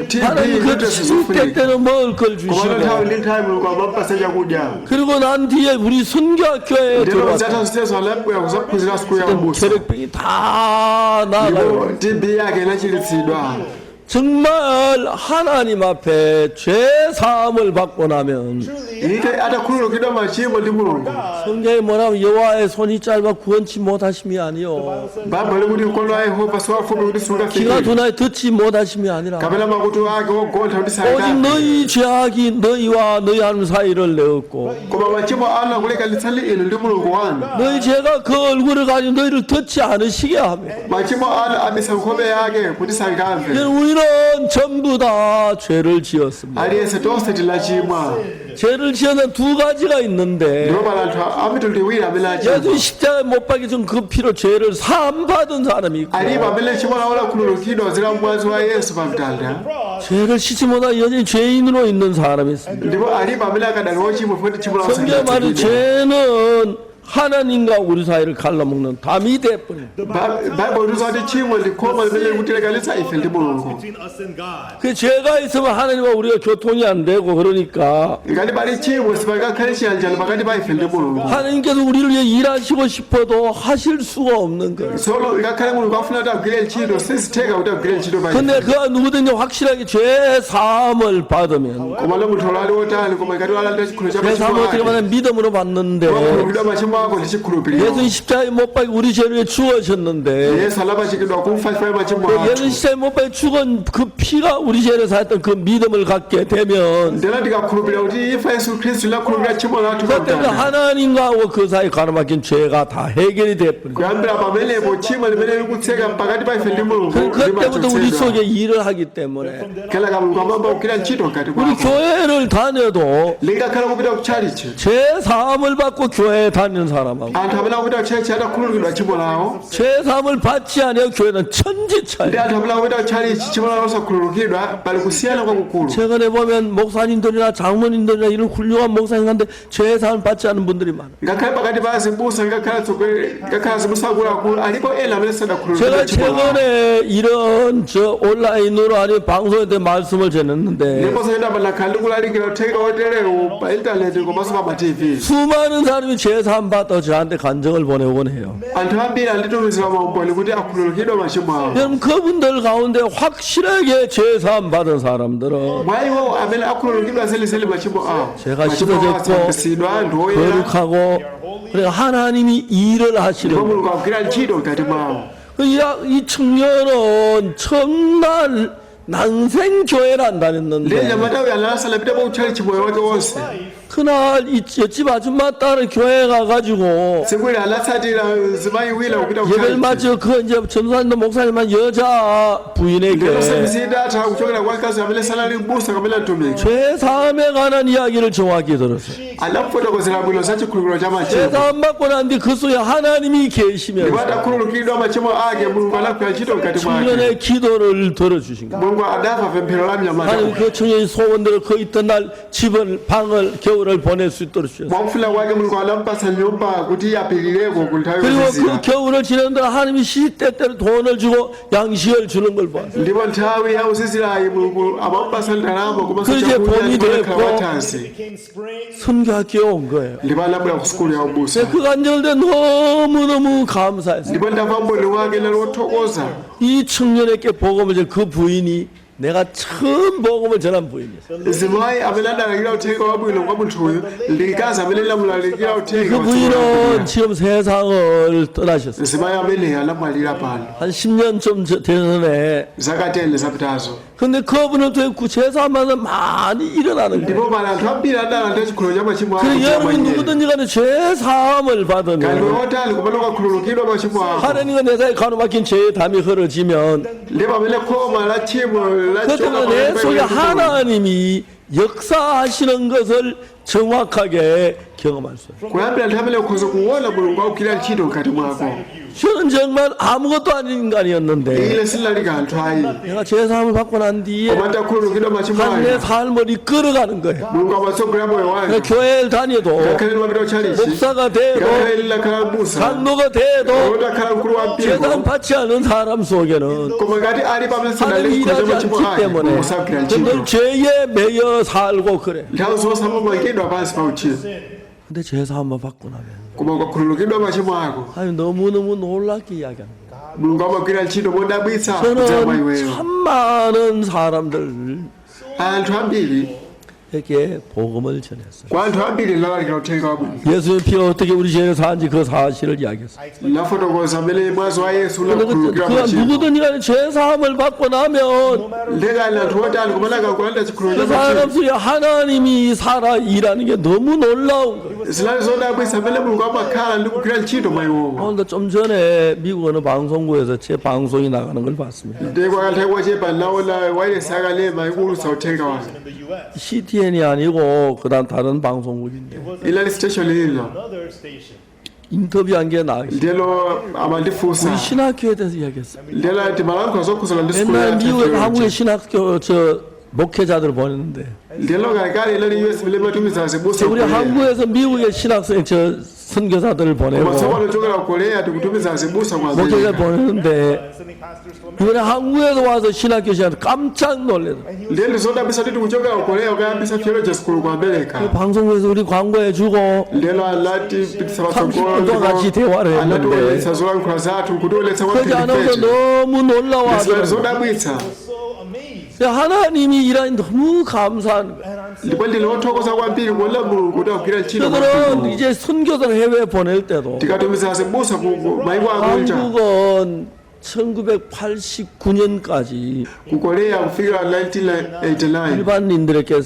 TB 하나님 그 ndi 추울 때 zofunika. 때는 먹을 걸 Komano nthawi 주시고 ndi nthawi Mulungu amamupasa chakudya. 그리고 난 뒤에 우리 선교학교에 Ndilo 들어왔다. zatha zonsezo anabwera kuzaphunzira sukulu ya ubusa. 결핵병이 다 나아가요. Ndipo TB yake inachiritsidwa. 정말 하나님 앞에 죄 사함을 받고 나면 Ite atakhululukidwa machimo ndi Mulungu, 성경에 뭐라고 여호와의 손이 짧아 구원치 못하심이 아니요 Baibulo likuti mkono wa Yehova siwafupi kuti 귀가 sungafikire, 둔하여 듣지 못하심이 아니라 kapena makutu ake ogontha kuti 오직 sangamve. 너희 죄악이 너희와 너희 하나님 사이를 내었고 Koma machimo anu akulekanitsani inu ndi Mulungu wanu. 너희 죄가 그 얼굴을 가지고 너희를 듣지 않으시게 하며 Machimo anu abisa nkhope yake kuti sangamve. 우리는 전부 다 죄를 지었습니다. Aliyense tonse tilachimwa. 죄를 지었는 두 가지가 있는데 Ndipo pali anthu amitundu iwiri amene achimwa. 예수 십자가에 못 박혀 준 그 피로 죄를 사함 받은 사람이 있고 Alipo amene tchimo lawo lakhululukidwa kudzera mwazi wa Yesu pa mtanda. 죄를 씻지 못하 여전히 죄인으로 있는 사람이 있습니다. Ndipo alipo amene akadali ochimwa poti tchimo lawo 성경 말은 silinatsukidwe. 죄는 하나님과 우리 사이를 갈라먹는 담이 되어버린 Baibulo likuti kuti tchimo ndi khoma limene likutilekanitsa ife ndi Mulungu. between us and God. 그 죄가 있으면 하나님과 우리가 교통이 안 되고 그러니까 Ngati pali tchimo sipangakhale chiyanjano pakati pa ife ndi Mulungu. 하나님께서 우리를 위해 일하시고 싶어도 하실 수가 없는 거예요. Tsono ngakhale Mulungu afuna kuti agwire ntchito, sizitheka kuti agwire ntchito pa ife. 근데 그 누구든지 확실하게 죄 사함을 받으면 Koma lo munthu ali wotani, koma ngati walandira chikhulupiriro cha 죄 machimo 사함을 어떻게 ake, 받냐 믿음으로 받는데 wakhululukidwa machimo ako ndi chikhulupiriro. 예수 십자가에 못 박혀 우리 죄를 위해 죽으셨는데 Yesu anapachikidwa kufa chifukwa cha machimo 예수 athu. 십자가에 못 박혀 죽은 그 피가 우리 죄를 사했던 그 믿음을 갖게 되면 Ndena tikakhulupirira kuti imfa Yesu Khristu inakhululukira tchimo lathu pa 그때는 mtanda. 하나님과 그 사이 가로막힌 죄가 다 해결이 돼버립니다. Kuyambira pamenepo tchimo limene likutseka pakati pa ife ndi Mulungu 그때부터 우리 limachotsedwa. 속에 일을 하기 때문에 Kenaka Mulungu amayamba kugwira ntchito mkati 우리 mwako. 교회를 다녀도 Lingakhala kupita kutchalichi, 죄 사함을 받고 교회에 다니는 사람하고 anthu amene akupita kutchalichi atakhululukidwa tchimo lawo 죄 사함을 받지 않아요 교회는 천지 차이. ndi anthu amene akupita kutchalichi tchimo lawo losakhululukidwa pali kusiyana kwakukulu. 최근에 보면 목사님들이나 장로님들이나 이런 훌륭한 목사님한테 죄 사함을 받지 않은 분들이 많아요. Ngakhale pakati pa azibusa, ngakhale atsogoleri, ngakhale azibusa akuluakulu, alipo ena amene 제가 sadakhululukidwa tchimo lawo. 최근에 이런 저 온라인으로 아니면 방송에 대해 말씀을 전했는데 Ndipo sayenda ndakhala ndikulalikira uthenga woterewu pa intaneti komanso pa ma TV. 수많은 사람이 죄 사함 받아 저한테 간증을 보내오곤 해요. Anthu ambiri anditumizira maumboni kuti akhululukidwa machimo awo. 여러분 그분들 가운데 확실하게 죄 사함 받은 사람들은 Mwa iwo amene akhululukidwa zenizeni machimo awo, 제가 machimo awo 씻어졌고 asambitsidwa, anthu oyera, 거룩하고 그래 하나님이 일을 하시는 ndipo Mulungu akugwira ntchito mkati mwawo. 이 청년은 첫날 난생 교회를 안 Ndiye 다녔는데 mnyamatayo anasalapitapo kutchalichi moyo wake wonse. 그날 이 옆집 아줌마 딸을 교회 가가지고 Tsiku ili anatsatira mzimayi wina kupita 예배를 kutchalichi. 마치고 그 이제 전도사님도 목사님만 여자 Ndipo 부인에게 sevisi idatha kuchokera kwa mkazi amene sanali m'busa kapena mtumiki. 죄사함에 관한 이야기를 정확히 들었어요. Anafotokozera bwino za chikhulupiriro cha machimo. 죄사함 받고 난 뒤 그 속에 하나님이 Ndipo 계시면서 atakhululukidwa machimo ake, Mulungu anagwira ntchito mkati mwake. 청년의 기도를 들어주신 거예요. Mulungu adamva pemphero la mnyamata. 하나님 그 청년이 소원대로 그 있던 날 집을 방을 겨울을 보낼 수 있도록 주셨어요. Mwakufuna kwake Mulungu anampatsa nyumba kuti apirireko ku nthawi 그리고 그 yozizira. 겨울을 지내는 동안 하나님이 시때때로 돈을 주고 양식을 주는 걸 보았어요. Ndipo nthawi ya uzizirayi Mulungu amamupatsa ndalama komanso 그리고 이제 chakudya 봄이 ndipo anakhala 됐고 wathanzi. Became spring. 선교학교에 온 거예요. Ndipo anabwera ku sukulu ya ubusa. 그 간절대 너무너무 감사했어요. Ndipo ndamva mboni wake nali wothokoza. 이 청년에게 복음을 전 그 부인이 내가 처음 복음을 전한 부인이었어요. Mzimayi amene adalalikira uthenga wabwino kwa munthuyu ndi mkazi amene anamulalikira uthenga 그 wa tsiku la 부인은 Ambuye. 지금 세상을 떠나셨어요. Mzimayi ameneyi anamwalira pano 한 10년쯤 되는 전에. zaka 10 zapitazo. 근데 그분을 통해 죄사함은 많이 일어나는 거예요. Ndipo pano anthu ambiri adalandira chikhululukiro cha machimo awo 그래서 kudzera mwa 여러분 iye. 누구든지 간에 죄사함을 Kali 받으면 wotani kumene ukakhululukidwa machimo ako. 하나님과 내 사이 가로막힌 죄의 담이 흐려지면 Ndipo pamene khoma la tchimo lachoka 그때는 내 pakati pa 속에 iwe ndi Mulungu, 하나님이 역사하시는 것을 정확하게 경험할 수 있어요. kuyambira nthawi imene ukhoza kuona Mulungu akugwira ntchito mkati mwako. 저는 정말 아무것도 아닌 인간이었는데 Ine sindinali kanthu ayi, 내가 죄사함을 받고 난 뒤에 koma ndakhululukidwa machimo 내 anga, 삶을 이끌어가는 거예요. Mulungu amatsogolera moyo wanga. 교회를 다녀도 Ngakhale ndimapita kutchalichi, 목사가 돼도 ngakhale ndinakhala m'busa, 장로가 돼도 ndakhala mkulu wa mpingo, 죄사함 받지 않은 사람 속에는 koma ngati ali pamene sanali 하나님이 chikhulupiriro 일하지 cha machimo 않기 ake, 때문에 Mulungu sagwira ntchito. 늘 죄에 매여 살고 그래. Nthawi zonse amamangidwa pansi pa uchimo. 근데 죄사함을 받고 나면 Koma ukakhululukidwa machimo ako, 하나님 너무너무 놀랍게 이야기하는 거예요. Mulungu amagwira ntchito modabwitsa kudzera mwa 저는 iweyo. 참 많은 사람들에게 Anthu ambiri, 복음을 전했어요. kwa anthu ambiri ndinalalikira uthenga wabwino. 예수의 피가 어떻게 우리 죄를 사한지 그 사실을 이야기했어요. Ndafotokoza amene mwazi wa Yesu 근데 unakhululukira 그 machimo. 누구든지 간에 죄사함을 받고 나면 Ndekani anthu otani kumene akakulanda 그 chikhululukiro cha 사람 machimo. 속에 하나님이 살아 일하는 게 너무 놀라운 거예요. Zinali zodabwitsa amene Mulungu amakhala ndi kugwira ntchito mwa iwowo. 오늘도 좀 전에 미국 어느 방송국에서 제 방송이 나가는 걸 봤습니다. Ndiye kwa kanthawi kochepa ndinaona wailesi yakanema ikuulutsa uthenga wake. In the U.S. CTN이 아니고 그다음 다른 방송국인데 Inali station ina. Another station. 인터뷰한 게 나왔어요. Ndiyeno amandifunsa. 우리 신학교에 대해서 이야기했어요. Ndiyeno timalankhula zokhuzana ndi sukulu 옛날 ya 미국에서 theology. 한국의 신학교 저 목회자들 보냈는데 Ndiyeno kalekale inali US imene imatumiza azibusa ku 우리 Korea. 한국에서 미국의 신학생 저 선교사들을 Koma 보내고 tsopano kuchokera ku Korea tikutumiza azibusa ku 목회자 America. 보내는데 And sending pastors to America. 이번에 한국에서 와서 신학교 시작 깜짝 놀래요. Ndiye ndizodabwitsa kuti tikuchokera ku Korea kukayambitsa theology school ku America. 방송국에서 우리 광고해주고 Ndiyeno anatipititsa patsogolo 30분 동안 같이 대화를 했는데 anationetsa zolankhula zathu kutionetsa kwa 그러지 않아서 mphindifete. 너무 Zinali 놀라워하더라고요. zodabwitsa. So amazed. 하나님이 일하니 너무 감사한 거예요. And I'm so Ndipo ndine wothokoza kwambiri kuona Mulungu kuti akugwira ntchito 그들은 kwambiri. 이제 선교사를 해외에 보낼 때도 Tikatumiza azibusa ku maiko akunja 한국은 1989년까지 ku Korea kufikira 1989 일반인들에게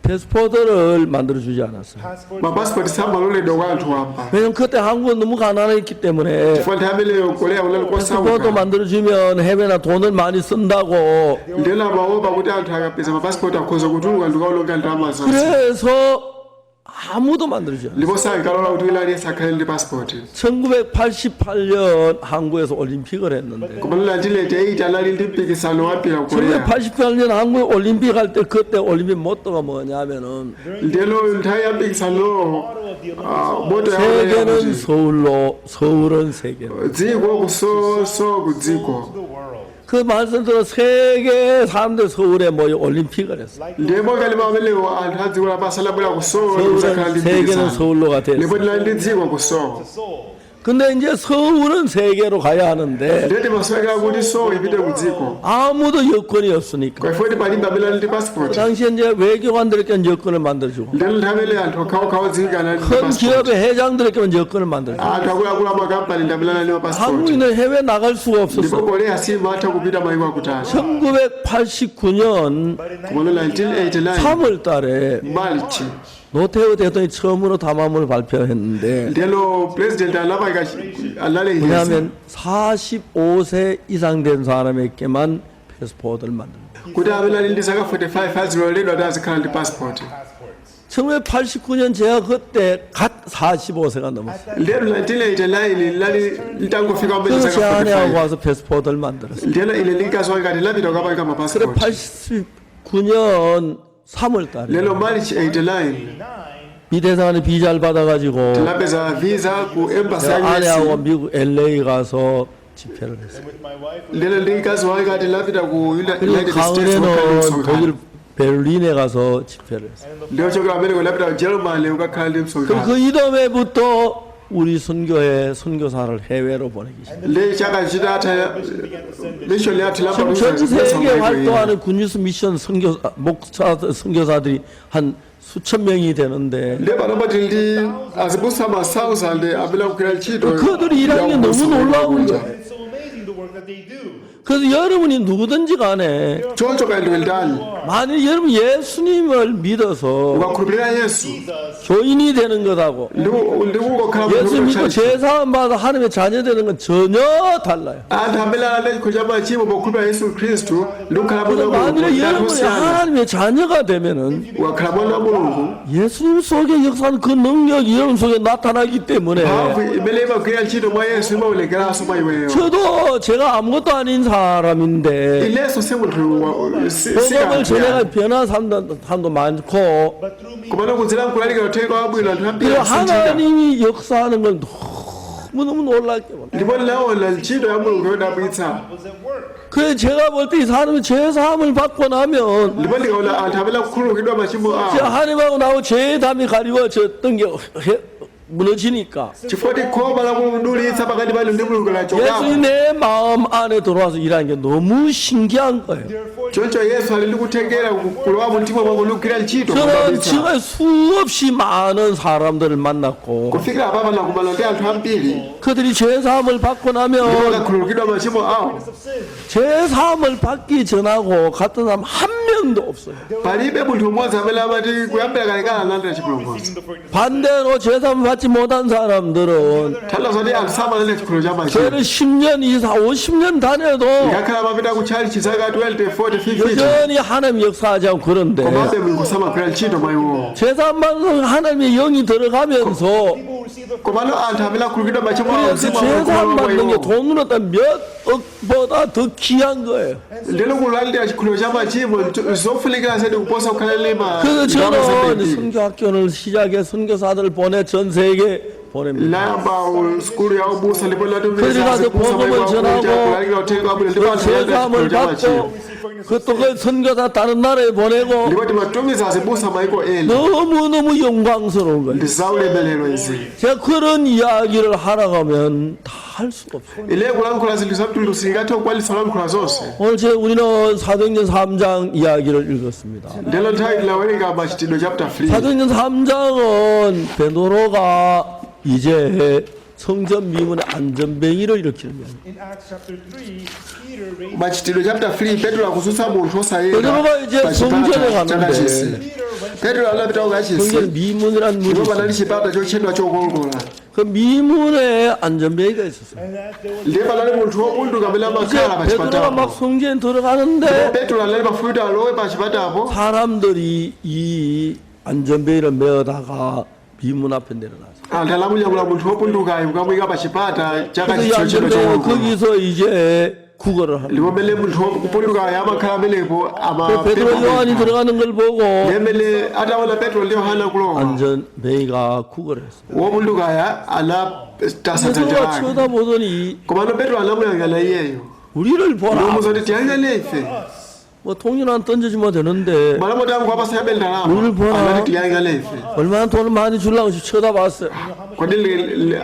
패스포트를 만들어 주지 않았어요. passports mapasipoti samaloledwa kwa anthu wamba. 왜냐면 그때 한국은 너무 가난했기 때문에 Chifukwa nthawi ameneyo Korea kunali 패스포트 kosauka. 만들어 주면 해외나 돈을 많이 쓴다고 Ndiyeno amaopa kuti anthu akapeza mapasipoti akhoza kutuluka ndikukaononga ndalama zonse. 그래서 아무도 만들지 않아요. Ndipo sankalola kuti wina aliyense akhale ndi pasipoti. 1988년 한국에서 올림픽을 했는데 Koma 1988 anali ndi mpikisano wa mpira ku Korea. 1988년 한국 올림픽 할 때 그때 올림픽 모토가 뭐냐면은 Ndiyeno nthawi ya mpikisanowo motto yawo 세계는 kuti 서울로 서울은 세계로 dziko kusoso ku dziko. the world. 그 말씀대로 세계 사람들 서울에 모여 올림픽을 했어. Ndiye monga amenewo anthu a dziko lapansi anabwera ku Seoul kudzakhala 서울은 ndi 세계는 mpikisano. 서울로가 Ndipo 됐어. tinali ndi dziko ku Seoul. Seoul. 근데 이제 서울은 세계로 가야 하는데 Ndiye timasowekera kuti Seoul ipite ku dziko. 아무도 여권이 없으니까. Kwa ifo palibe amene ali ndi 그 passport. 당시에 이제 외교관들에게는 여권을 만들어주고 Ndiyeno nthawi imene anthu okhaokha odziwika anali ndi 큰 passport. 기업의 회장들에게만 여권을 만들어주고 Anthu akuluakulu amakampani ndi amene anali ndi passport. 한국인은 해외 나갈 수가 Ndipo 없었어. Korea simatha kupita mayiko akutali. 1989년 Komano 1989 3월 달에 March 노태우 대통령이 처음으로 담화문을 발표했는데 ndiyeno president anapanga analengeza 왜냐하면 45세 이상 된 사람에게만 패스포트를 만듭니다. kuti amene ali ndi zaka 45 aziloledwa kuti azikhala ndi passport. 1989년 제가 그때 갓 45세가 넘었어요. Ndiyeno 1989 lali litangofika amene 그래서 제 zaka 아내하고 45. 와서 패스포트를 만들었어요. Ndiyeno ine ndinkasowa ngati lapita kukapanga 그래 mapassport. 89년 3월 달에 Lero March 89 미 대사관에 비자를 받아가지고 tinapeza visa ku embassy 제가 ya 아내하고 US. 미국 LA 가서 집회를 했어요. And with my wife, Lero ndi mkazi wanga tinapita ku 그리고 United States kukhala ndi 가을에는 msonkhano. 독일 베를린에 가서 집회를 했어요. Ndiochokera amene kunapita ku Germany kukakhala ndi 그럼 msonkhano. 그 이듬해부터 우리 선교회 선교사를 해외로 보내기 시작. Ndi chaka chitatha mission yathu 지금 전 세계 활동하는 굿뉴스 미션 선교사 목사 선교사들이 한 수천 명이 되는데 Ndiye panopa tili ndi azibusa ma 1000 amene akugwira ntchito 그들이 일하는 게 ya 너무 ubusa 놀라운 kunja. 거예요. it's so amazing the work that they do. 그래서 여러분이 누구든지 간에 Choncho kayendwe ndani 만일 여러분 예수님을 믿어서 ukakhulupirira Yesu 교인이 되는 것하고 ndi kungokhala 예수 munthu 믿고 wotchalitchi. 죄사함 받아 하나님의 자녀 되는 건 전혀 달라요. Anthu amene ali ndi cha machimo pokhulupirira Yesu Khristu ndi kukhala mwana 그래서 wa Mulungu 만일에 ndi anthu 여러분이 osiyana. 하나님의 자녀가 되면은 Ukakhala mwana wa Mulungu 예수님 속에 역사하는 그 능력이 여러분 속에 나타나기 때문에 mphamvu imene imagwira ntchito mwa Yesu imaonekeranso mwa iweyo. 저도 제가 아무것도 아닌 사람인데 Inenso si munthu 복음을 전해가 sikanthu 변한 사람도 많고 But through me, komano kudzera mkulalikira uthenga wabwino anthu ambiri 그리고 akusinthika. 하나님이 역사하는 걸 너무너무 놀랍게 봅니다. Ndipo ndinaona ntchito ya Mulungu yodabwitsa. was at work. 그래서 제가 볼 때 이 사람이 죄사함을 받고 나면 Ndipo ndikaona anthu amene akukhululukidwa machimo 이제 awo 하나님하고 나하고 죄의 담이 가리워졌던 게 무너지니까 chifukwa khoma lakudulitsa pakati panu ndi Mulungu lachokapo. 예수님 내 마음 안에 들어와서 일하는 게 너무 신기한 거예요. Therefore, Choncho Yesu ali ndi kuthekera kulowa mu mtima mwako ndi kugwira ntchito 저는 kodabwitsa. 지금 수없이 많은 사람들을 만났고 Kufikira apapa ndakumana ndi anthu ambiri 그들이 죄사함을 받고 ndipo 나면 akakhululukidwa machimo awo of sin. 죄사함을 받기 전하고 같은 사람 한 명도 없어요. palibe munthu mmodzi amene amati kuyambira kalekale analandira chipulumutso. Receiving the forgiveness. 반대로 죄사함을 받지 못한 사람들은 Tanthauza kuti anthu samalandira chikhululuko cha machimo. 죄를 10년 이상 50년 다녀도 Ngakhale amapita kutchalitchi zaka 20, 40, 50 여전히 하나님 역사하지 않고 그런데 komabe Mulungu samagwira ntchito mwa iwowo. 죄사함 받는 하나님의 영이 들어가면서 People who receive the Komano anthu amene akhululukidwa machimo awo 그래서 mzimu wa Mulungu 죄사함 umalowa mwa 받는 게 iwowo. 돈으로 따면 몇 억보다 더 귀한 거예요. Ndilo kulandira chikhululuko cha machimo zofunikira zedi kuposa kukhala ndi ma 그래서 ndalama 저는 zambiri. 선교학교를 시작해 선교사들을 보내 전 세계 보냅니다. Layamba sukulu ya ubusa ndipo 그들이 latumiza 가서 azibusa 복음을 maiko akunja 전하고 kulalikira uthenga wabwino ndipo 그 anthu alandira 죄사함을 chikhululuko cha machimo. 받고 그또그 선교사 다른 나라에 보내고 Ndipo timatumiza azibusa maiko ena. 너무너무 영광스러운 거예요. Ndi zaulemerero izi. 제가 그런 이야기를 하라고 하면 다 할 수가 없어요. Ine kulankhula zinthu zamtundu singathe kukwanitsa kulankhula zonse. 오늘 제 우리는 사도행전 3장 이야기를 읽었습니다. Ndelo nthawi tinawerenga Machitidwe chapter 3. 사도행전 3장은 베드로가 이제 성전 미문의 앉은뱅이를 일으키는 거예요. In Acts chapter 3, Peter raised Machitidwe chapter 3 Petro akutsutsa munthu osayenda 베드로가 이제 pa 성전에 chipata 가는데 chakachisi. Peter went Petro anapita kukachisi 성전 미문이라는 문이 ndipo panali 있어요. chipata chotchedwa chokongola. 그 미문에 앉은뱅이가 있었어요. and that there was Ndiye panali munthu wopunduka amene 이제 amakhala pa 베드로가 막 chipatapo. 성전에 들어가는데 Petro anali pafupi kuti alowe pa chipatapo. 사람들이 이 앉은뱅이를 메어다가 미문 앞에 내려놨어요. Anthu anamunyamula munthu wopundukayo kukamuyika pa chipata 그래서 이 chakachisi chotchedwa 앉은뱅이가 chokongola. 거기서 이제 구걸을 하는 Ndipo mmene munthu wopundukayo amakhala amenepo 거예요. 베드로 요한이 amapempha. 들어가는 걸 보고 Ndiye mmene ataona Petro ndi Yohana kulowa 앉은뱅이가 구걸을 했어요. wopundukayo anatasa dzanja 베드로가 lake. 쳐다보더니 Komano Petro anamuyang'ana iyeyo 우리를 보라. ndikumuwuza kuti tiyang'ane ife. 뭐 통일 안 던져주면 되는데 Malo moti angu chabe ndalama Uli bora. anati tiyang'ane ife. 얼마나 돈을 많이 주려고 쳐다봤어요. Kodi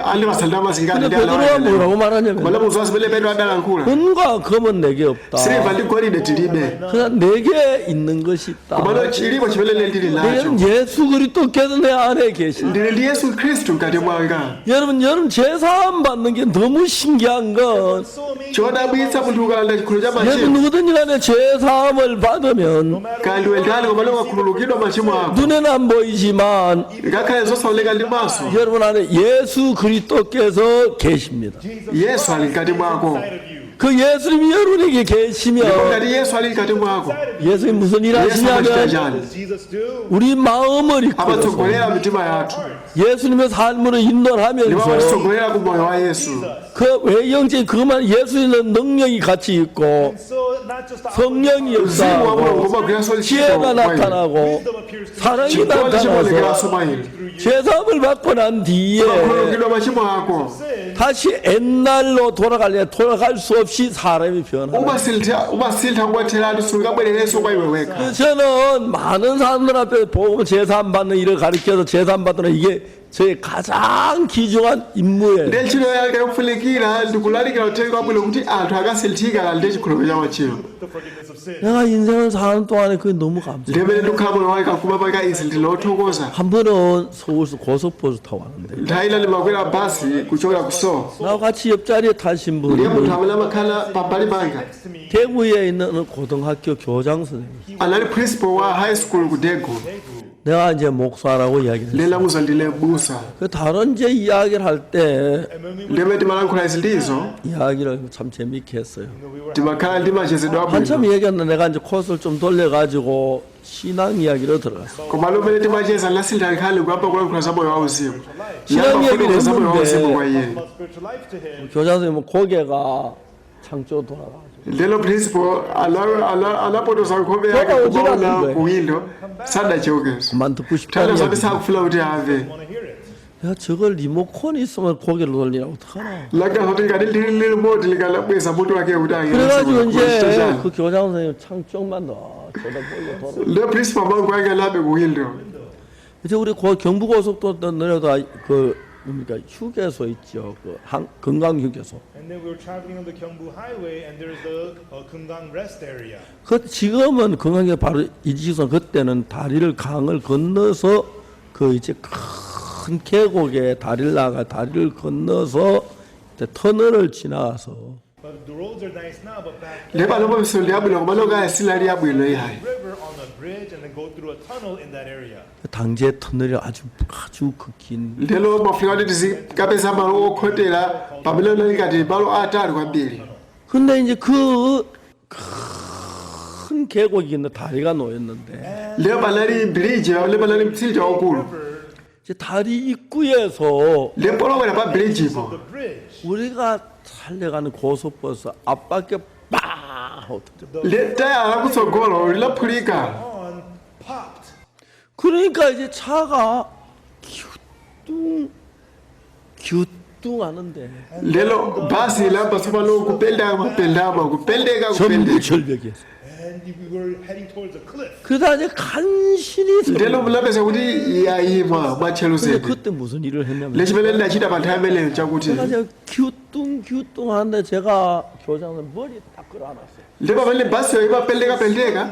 andipasa ndalama zingati 근데 ndi 베드로가 alawa 뭐라고 말하냐면 Koma mudziwa zimene Petro adalankhula? 은과 금은 내게 없다. Siliva ndi golide tilibe, 그냥 내게 있는 것이 있다. komano chilipo chimene ndili nacho. 내게는 예수 그리스도께서 내 안에 계신다. Ndili ndi Yesu Khristu mkati mwanga. 여러분, 여러분 죄사함 받는 게 너무 신기한 건 So amazing. Chodabwitsa munthu ukalanda chikhulupiriro cha 여러분 machimo, 누구든지 간에 죄사함을 받으면 kaya ndiwe ndani, komano ukakhululukidwa machimo ako, 눈에는 안 보이지만 ngakhale zosaoneka ndi maso, 여러분 안에 예수 그리스도께서 계십니다. Yesu ali mkati mwako. Inside of you. 그 예수님이 여러분에게 Ndipo 계시면 ngati Yesu ali mkati mwako, 예수님 무슨 일 Yesu amachita 하시냐면 chani? What does Jesus do? 우리 마음을 이끌어서 Amatsogolera mitima yathu 예수님의 삶으로 ndipo 인도하면서 amatitsogolera ku moyo wa Yesu. 그 외형적인 그만 예수님의 능력이 같이 있고 And so not just the 성령이 Mzimu wa Mulungu 역사하고 umagwiranso ntchito 지혜가 mwa inu. 나타나고 wisdom appears to 사랑이 Chikondi chimaonekeranso 나타나서 mwa inu. 죄사함을 받고 난 뒤에 Ukakhululukidwa machimo ako, 다시 옛날로 돌아갈래 돌아갈 수 없이 사람이 변하는 umasintha kuwatheratu, sungabwererenso kwa iwe wekha. 그래서 저는 많은 사람들 앞에 복음 죄사함 받는 일을 가르쳐서 죄사함 받는 이게 저의 가장 귀중한 임무예요. Ndiye ntchito yanga yofunikira ndikulalikira uthenga wabwino kuti anthu akasinthika alandire chikhulupiriro cha machimo. the forgiveness of sin. 내가 인생을 사는 동안에 그게 너무 감사해요. Ndimene ndikukhala moyo wanga kumapanga izi ndilothokoza. 한 번은 서울에서 고속버스 타고 왔는데 Nthawi ina ndimakwera basi kuchokera ku Seoul, 나와 같이 옆자리에 타신 ndiye munthu 분은 amene amakhala pambali panga 대구에 있는 고등학교 교장 선생님. anali principal wa high school ku Daegu. 내가 이제 목사라고 이야기를 했어요. Ndiye ndamuuza ndine busa. 그 다른 이제 이야기를 할 때 Ndimene timalankhula izi ndizo, 이야기를 참 재미있게 했어요. timakhala ndi machezedwe abwino. 한참 얘기했는데 내가 이제 코스를 좀 돌려가지고 신앙 이야기로 들어갔어요. Koma lomene timacheza linasintha nkhani kuyamba kulankhula za moyo wauzimu. 신앙 Ndiyamba 얘기를 kufotokoza moyo wauzimu kwa 했는데 iye. About spiritual life to him. 교장 선생님은 고개가 창조 돌아가지고 Ndelo principal anapotoza nkhope yake Koma kumaona uchira ku windo, sadachokenso. 그만 듣고 싶다는 Nthawi 이야기. zoti sakufuna kuti amve. Want to hear it. 내가 저걸 리모컨이 있으면 고개를 돌리라고 어떡하나. Langa zoti ngati ndili ndi remote likanabweza mutu wake kuti 그래가지고 angene 이제 chani. 그 교장 선생님 창 쪽만 더 쳐다보고 돌아. Ndiye principal amangu ake anabe ku windo. 이제 우리 경부고속도로 내려다 그 뭡니까 휴게소 있죠. 그 금강 휴게소. And then we were traveling on the Gyeongbu Highway, and there's the Kumgang rest area. 그 지금은 금강에 바로 이지선 그때는 다리를 강을 건너서 그 이제 큰 계곡에 다리를 나가 다리를 건너서 이제 터널을 지나가서 But the roads are nice now, but back Ndiye then, panopo misewu ndi yabwino koma kale sinali yabwino iyayi. river on a bridge and then go through a tunnel in that area. 당제 터널이 아주 아주 그긴 Ndelo mafika kuti tizikapeza malo okhotera pamene unali ngati malo atali kwambiri. 근데 이제 그 큰 계곡이 있는 다리가 놓였는데 Ndiye panali bridge pamene panali mtsinje waukulu. 이제 다리 입구에서 Ndiye polowera pa bridge ipo The bridge. 우리가 달려가는 고속버스 앞바퀴 빵 하고 터져. ndiye tayala lakutsogolo linaphulika. On popped. 그러니까 이제 차가 기우뚱 기우뚱하는데 Lero basi lamba tsopano kupendama pendama kupendeka 전부 kupendeka. 절벽이었어. And we were heading towards a cliff. 그러다 이제 간신히 Ndelo mulapeza kuti yayima mwatchelu 근데 zedi. 그때 무슨 일을 했냐면 Lechimene ndinachita pa nthawi imeneyo chakuti 제가 이제 기우뚱 기우뚱 하는데 제가 교장은 머리 딱 끌어안았어요. ndi pamene basiyo imapendeka pendeka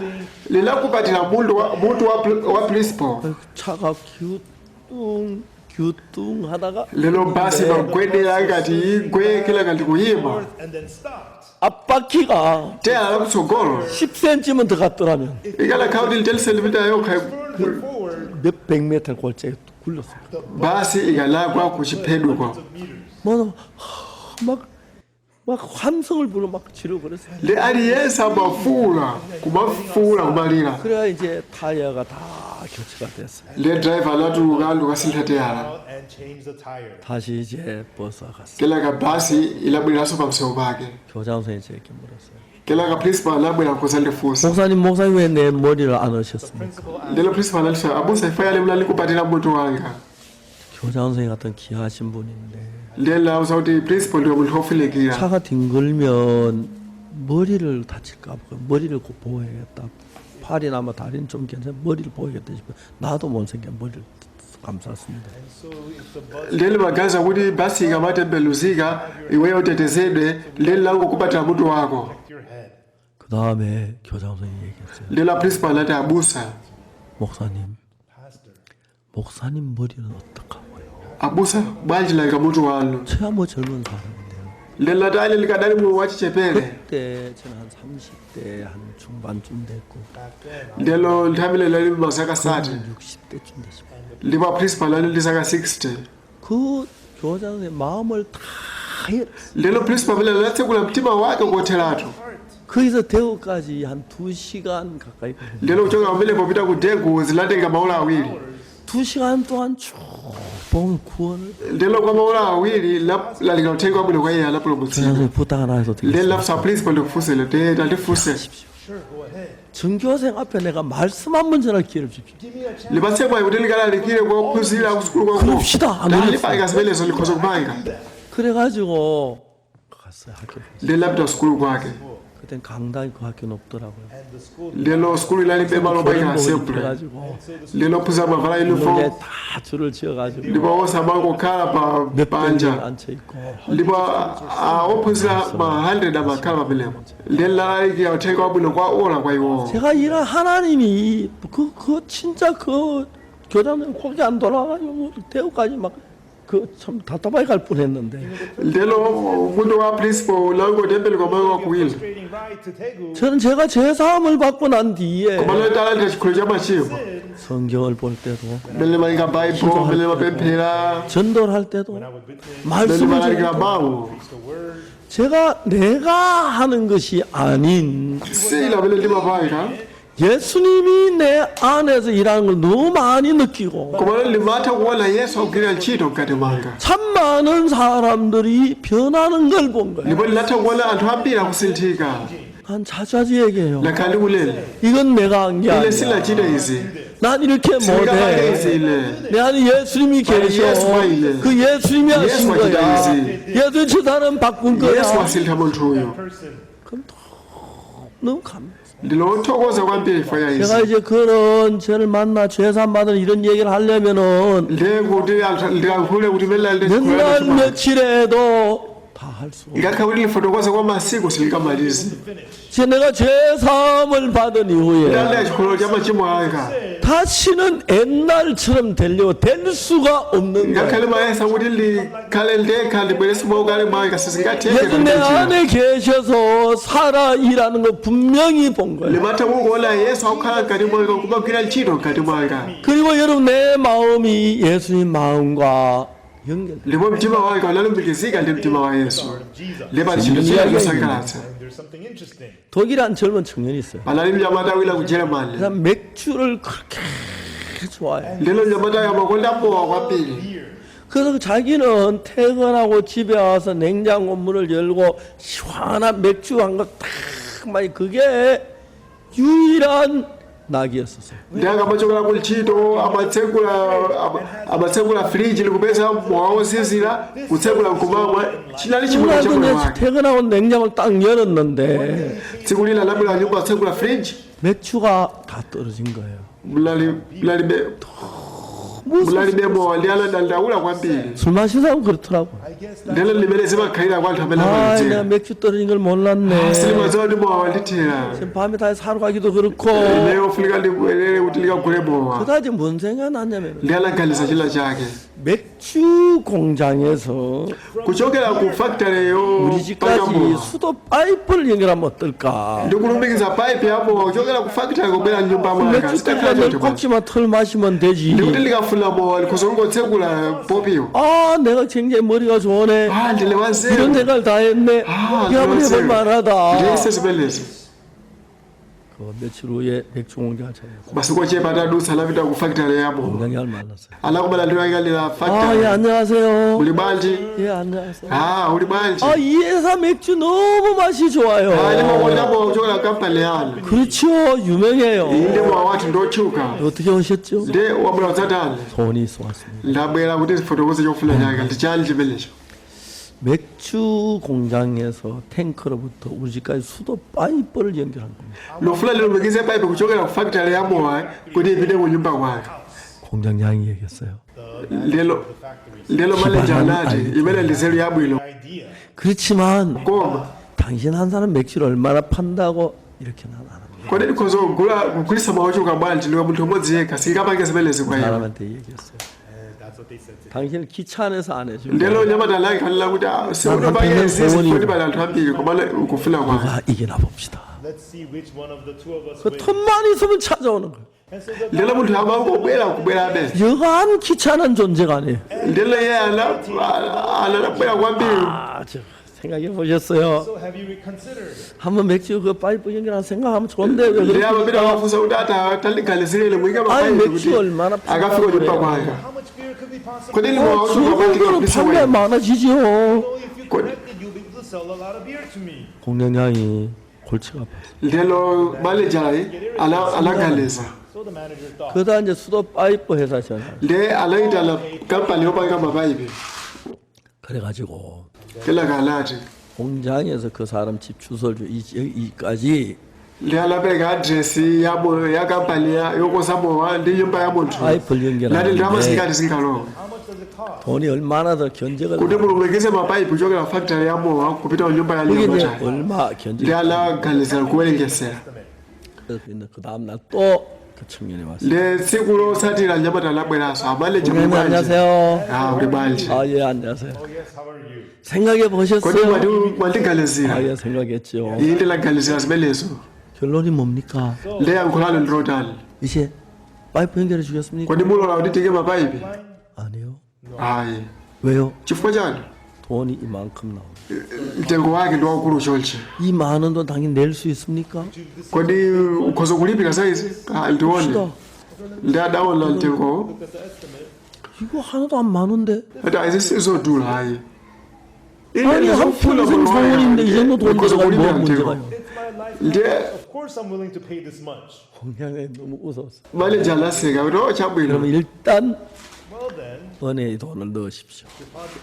linakupatira mutu wa principal. 그 차가 기우뚱 기우뚱 하다가 Lero basi magwedera ngati igwe kila ngati kuyima. And then stopped. 앞바퀴가 Tayala lakutsogolo 10cm만 더 갔더라면 ikanakhala kuti 10 cm yokha Further forward, 몇백 미터 골짜기 굴렀어요. basi ikanagwa kuchiphedwe. of meters. 뭐막막 함성을 부르 막 지르고 그랬어요. Ndi aliyense amafuula kumafuula kumalira. 그래야 이제 타이어가 다 교체가 됐어요. Ndiye driver anatuluka ndikasintha tayala. Out and changed the tire. 다시 이제 버스가 갔어요. Kenaka basi ilabwereranso pamsewu pake. 교장 선생님이 저에게 물었어요. Kenaka principal anabwera kuzandifunsa. 목사님, 목사님 왜 내 머리를 안 으셨습니까? Principal asked, Ndelo principal anati abusa ife yale munandikupatira mutu wanga. 교장 선생님 같은 귀하신 분인데 Ndiye ndinawuza kuti principal ndiwe munthu wofunikira. 차가 뒹굴면 머리를 다칠까 봐 머리를 꼭 보호해야겠다. 팔이나 뭐 다리는 좀 괜찮아 머리를 보호해야겠다 싶어 나도 못 생겨 머리를 감쌌습니다. And so if the bus Ndiye ndimaganiza kuti basi ikamatembeluzika iweyo utetezedwe, ndiye langokubatira mutu wako. protect your head. 그 다음에 교장 선생님이 얘기했어요. Ndiye la principal anati abusa, 목사님, Pastor, 목사님 머리는 어떡하고요? abusa bwanji layika mutu wanu. 저야 뭐 젊은 사람인데요. Ndiye lati ali likadali mu wachichepere. 그때 저는 한 30대 한 중반쯤 됐고 back then, Ndiyelo nthawi imene lali mazaka 30 한 60대쯤 됐습니다. ndipo a principal ali ndi zaka 60. 그 교장 선생님 마음을 다 열었어요. Ndiyelo principal amene anatsekula mtima wake kotheratu. 거기서 대구까지 한 2시간 가까이 걸렸어요. Ndiyelo kuchoka pamene popita ku Daegu zinatenga maola awiri. 2시간 동안 쭉 본 구원을 Ndiyelo kwa maola awiri lalikira uthenga wabwino kwa iye anapulumutsidwa. 교장 선생님 부탁 하나 해도 Ndiye 되겠어요? lapsa principal ndikufunseni ndiye tandifunse. sure, go ahead. 전교생 앞에 내가 말씀 한 번 전할 기회를 주십시오. Give me a chance. Ndipatse mwayi kuti ndikalalikire kwa ophunzira kusukulu kwako. 그럽시다. 안 Ndalipanga zimenezo ndikhoza kupanga. 그래가지고 갔어요 학교. Ndiye lapita kusukulu kwake. 그땐 강당이 그 학교는 없더라고요. And the school Ndiyelo sukulu inalibe malo opangila 교련복을 assembly. 입혀가지고 Ndiyelo ophunzira amavala uniform 이제 다 줄을 지어가지고 ndipo onse amangokhala pa 몇백 panja. 명 앉혀 있고 Ndipo ophunzira ma 100 amakhala pamenepo. Ndiye lalalikira uthenga wabwino kwa ola kwa iwowo. 제가 일한 하나님이 그 진짜 그 교장님 거기 안 돌아가지고 대구까지 막 그 참 답답하게 갈 뻔했는데 Ndiyelo mutu wa principal langotembeluka moyo wakuwiri. frustrating ride to Daegu. 저는 제가 죄 사함을 받고 난 뒤에 Komano talandira chikhulupiriro cha machimo. 성경을 볼 때도 Mmene malinga Baibulo, mmene mapemphera, 전도를 할 때도 When I would witness, mmene 말씀을 전할 malalikira 때도 mawu. preach the word, 제가 내가 하는 것이 아닌 Sila pamene ndimapanga. 예수님이 내 안에서 일하는 걸 너무 많이 느끼고 Komano ndimatha kuona Yesu akugwira ntchito mkati mwanga. 참 많은 사람들이 변하는 걸 본 거예요. Ndipo ndinatha kuona anthu ambiri akusinthika. 난 자주자주 얘기해요. Ndakhala ndikunena. 이건 내가 한 게 Ine 아니야. sindinachite izi. 난 이렇게 Sindingapange izi 못해. ine. 내 안에 예수님이 계셔. 예수 와이네. 그 예수님이 하신 예수 거야. 와이네. 예수님 저 사람 바꾼 거야. Yesu wasintha munthuyo. person. 그럼 너무 감사. Ndilothokoza kwambiri chifukwa cha 제가 izi. 이제 그런 죄를 만나 죄산 받은 이런 얘기를 하려면은 Ndiye kuti anthu ndikayankhule kuti mmene 몇 날 ndikuyankhula. 며칠에도 다 할 수 없어. Ndikakhala kuti ndifotokoze kwa masiku sindikamalize. 이제 내가 죄사함을 받은 이후에 Ndalandira chikhulupiriro cha machimo anga. 다시는 옛날처럼 되려고 될 수가 없는 거예요. Ngakhale mayesa kuti ndikhale ndekha ndibwerese maukale mwanga sizingatheke 예수 내 panjira. 안에 계셔서 살아 일하는 거 분명히 본 거예요. Ndimatha kungoona Yesu akukhala mkati mwanga kumagwira ntchito mkati mwanga. 그리고 여러분 내 마음이 예수님 마음과 연결. Ndipo mtima wanga unalumikizika ndi mtima wa Yesu. Heart of Jesus. Ndipo pali chinthu china chosangalatsa. And there's something interesting. 독일 한 젊은 청년이 있어요. Panali mnyamata wina ku 그 Germany. 사람 맥주를 그렇게 좋아해. Ndilo mnyamatayo amakonda mowa kwambiri. Beer. 그래서 자기는 퇴근하고 집에 와서 냉장고 문을 열고 시원한 맥주 한 것 딱 많이 그게 유일한 낙이었었어요. Ndi akamachokera ku ntchito amatsekula friji likupeza mowa wozizira kutsekula nkumamwa chinali chimwemwe cha 그날도 moyo 내 wake. 퇴근하고 냉장고를 딱 열었는데 Tsiku lina anabwera nyumba atsekula friji 맥주가 다 떨어진 거예요. mulalibe 무슨 mowa ndi anadandaula kwambiri. 술 마신 사람 그렇더라고. I guess that Ndilo limene zimakhalira kwa anthu amene 아, 내가 amaledzera. 맥주 떨어진 걸 몰랐네. Silimadziwa kuti mowa wandithera. 지금 밤에 다시 사러 가기도 그렇고. Lero funika ndibwerere kuti ndikagule mowa. 그다지 뭔 생각이 났냐면 Ndi anaganiza china chake. 맥주 공장에서 Kuchokera ku factory 우리 yopanga 집까지 mowa 수도 파이프를 연결하면 어떨까? ndikulumikiza paipi ya mowa kuchokera ku factory kubwera mnyumba mwanga. 맥주 Zitakhala 때문에 choncho basi. 꼭지만 털 마시면 되지. Ndikuti ndikafuna mowa ndikuzongotsekula popiwo. 아, 내가 굉장히 머리가 좋네. Ah, ndine 이런 wanzeru. 생각을 다 했네. Ah, 이거 한번 해볼 ndine wanzeru. 만하다. Ndiyese zimenezi. 그 며칠 후에 맥주 공장을 찾았어요. Masiku ochepa atadutsa anapita ku factory ya mowa. 공장장을 만났어요. Anakumana ndi woyang'anira 아, 예, factory. 안녕하세요. Uli bwanji? 예, 안녕하세요. Ah, uli bwanji? 아, 이 회사 맥주 너무 맛이 좋아요. Ah, ndimakonda mowa kuchokera ku kampani yanu. 그렇죠. 유명해요. Inde mowa wathu ndotchuka. 어떻게 오셨죠? Nde wabwera kudzatani? 소원이 있어 왔습니다. Ndabwera kuti ndifotokoze chofuna changa ndi chani chimenecho. 맥주 공장에서 탱크로부터 우리 집까지 수도 파이프를 연결한 겁니다. Lofuna lilumikize paipi kuchokera ku factory ya mowa kuti ipite ku nyumba kwake. 공장장이 얘기했어요. Lelo lelo manager anati imene ndi nzeru yabwino, Idea. 그렇지만 koma 당신 한 사람 맥주를 얼마나 판다고 이렇게는 안 합니다. kodi ndikhoza kugula kugulitsa mowa ochuluka bwanji ndiwe munthu umodzi yekha singapange zimenezi kwa iwe. 사람한테 얘기했어요. That's what they said to him. 당신을 기차 안에서 안 해주고 Ndelo nyamata lake kanena kuti "Ah, siunopange izizi kuti pali anthu ambiri komano ukufuna kwake." 누가 이기나 봅시다. Let's see which one of the two of us 그 wins. 틈만 있으면 찾아오는 거예요. And so the Ndelo munthu amangobwera kubwerabe. 여간 귀찮은 존재가 아니에요. Ndelo iye anabwera kwambiri. 아, 저 생각해 보셨어요? So have you reconsidered? 한번 맥주 그 파이프 연결한 생각하면 좋은데 왜 Ndiye amapita 그렇습니까? akafunsa kuti ata taligalizireni muyike 아니 mapaipi 맥주 kuti 얼마나 akafika 판다고 kunyumba 그래요. kwake. How much beer could we possibly Kodi mowa ochuluka 어, bwanji 그거는 tikagulitsa 판매 kwa ine? 많아지죠. So if you connect it, you'll be able to sell a lot of beer to me. 공장장이 골치가 아팠어요. Ndelo manager anaganiza. So the manager thought, 그러다 이제 수도 파이프 회사 전화. Ndiye anayitana kampani yopanga mapaipi. 그래가지고 Kenaka anati 공장에서 그 사람 집 주소를 주- 여기까지 ndi anapereka adresi ya kampani yokoza mowa ndi nyumba ya munthu 파이프를 nati ndalama 연결하는데 zingati zinkalowa how much does it cost? 돈이 얼마나 더 견적을 kuti mulumikize mapaipi kuchokera factory ya mowa kupita ku nyumba ya 그게 이제 nyamata. 얼마 Ndi 견적이 anaganizira kuwerengesera. 그 다음 날 또 그 청년이 왔어요. Ndi tsiku lotsatira nyamata anabweranso amaneja 공장님 muli bwanji? 안녕하세요. Ah, uli bwanji? 아, 예, 안녕하세요. Oh yes, how are you? 생각해 Kodi 보셨어요? mwandiganizira? 아, 예, 생각했죠. Ine ndinaganizira zimenezo. 결론이 뭡니까? Ndi yankho lanu ndi lotani? 이제 파이프 연결해 주겠습니까? Kodi mulola kuti tiyike mapaipi? 아니요. Ayi. 왜요? Chifukwa chani? 돈이 이만큼 나옵니다. Mtengo wake ndi waukulu chonchi. 이 많은 돈 당연히 낼 수 있습니까? Kodi ukhoza kulipira saizi? Ah, ndione. 시다. Ndi adaona mtengowo 이거 하나도 안 많은데. ati izi sizodula ayi. Ine 아니 한 ndizofuna 평생 moyo wanga. 성원인데 이 정도 돈 Ukhoza 들어가면 kulipira 뭐 mtengo. 문제가요? It's my life. Ndiye Of course I'm willing to pay this much. 공장에 너무 웃었어. manager anaseka kuti oh chabwino. 그러면 일단 Well then, 은행에 돈을 넣으십시오.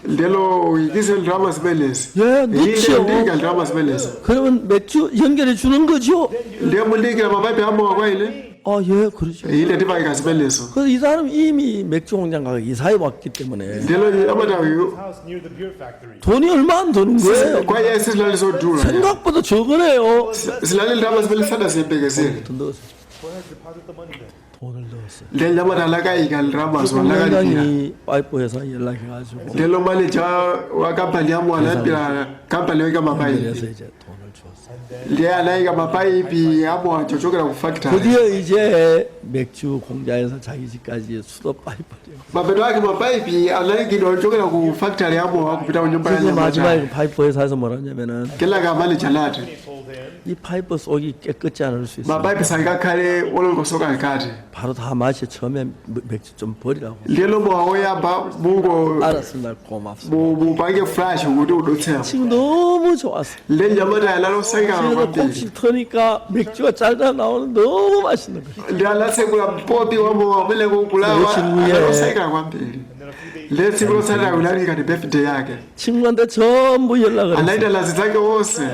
Ndelo uyikize ndalama zimenezi. 예, Ine 넣죠. ndiyika ndalama zimenezi. 그러면 맥주 연결해 주는 거죠? Ndiye mundiyikira mapaipi amowa kwa ine? 아, 예, 그러죠. Ine ndipayika zimenezo. 그래서 이 사람 이미 맥주 공장 가서 이사해 왔기 때문에 Ndelo amata uyu house near the beer factory. 돈이 얼마 안 드는 거예요. kwa iye sizinali zodula. 생각보다 적으네요. Zinali ndalama zimene sanaziyembekezere. 돈 넣었어요. Go ahead, deposit the money then. 돈을 넣었어요. Ndiye nyamata anakayika ndalamazo anakalipira. 공장장이 파이프 회사 연락해가지고 Ndelo manager wa kampani yamowa anayambira kampani yoyika 연결해서 mapaipi. 이제 돈을 주었어요. Ndiye anayika mapaipi amowa chochokera ku factory. 드디어 이제 맥주 공장에서 자기 집까지 수도 파이프를 Mapeto ake mapaipi anayikidwa kuchokera ku factory yamowa kupita ku nyumba ya 그래서 nyamata. 마지막에 그 파이프 회사에서 뭐라 하냐면은 Kenaka manager anati They told him, 이 파이프 속이 깨끗지 않을 수 있어요. mapaipi sangakhale olongosoka mkati. 바로 다 마시 처음에 맥주 좀 버리라고. Ndelo mowa woyamba mungo 알았습니다. 고맙습니다. mupange flash kuti udutsemo. 지금 너무 좋았어. Ndiye nyamata analosangalala 그래서 kwambiri. 콕씩 터니까 맥주가 짤짤 나오는 너무 맛있는 거예요. Ndi anatsekula mpopi wa mowa umene kukulawa 친구예. analosangalala kwambiri. and then a few days Ndiye tsiku lotsatira kunali ngati birthday yake. 친구한테 전부 연락을 했어. Anaitana anzake onse.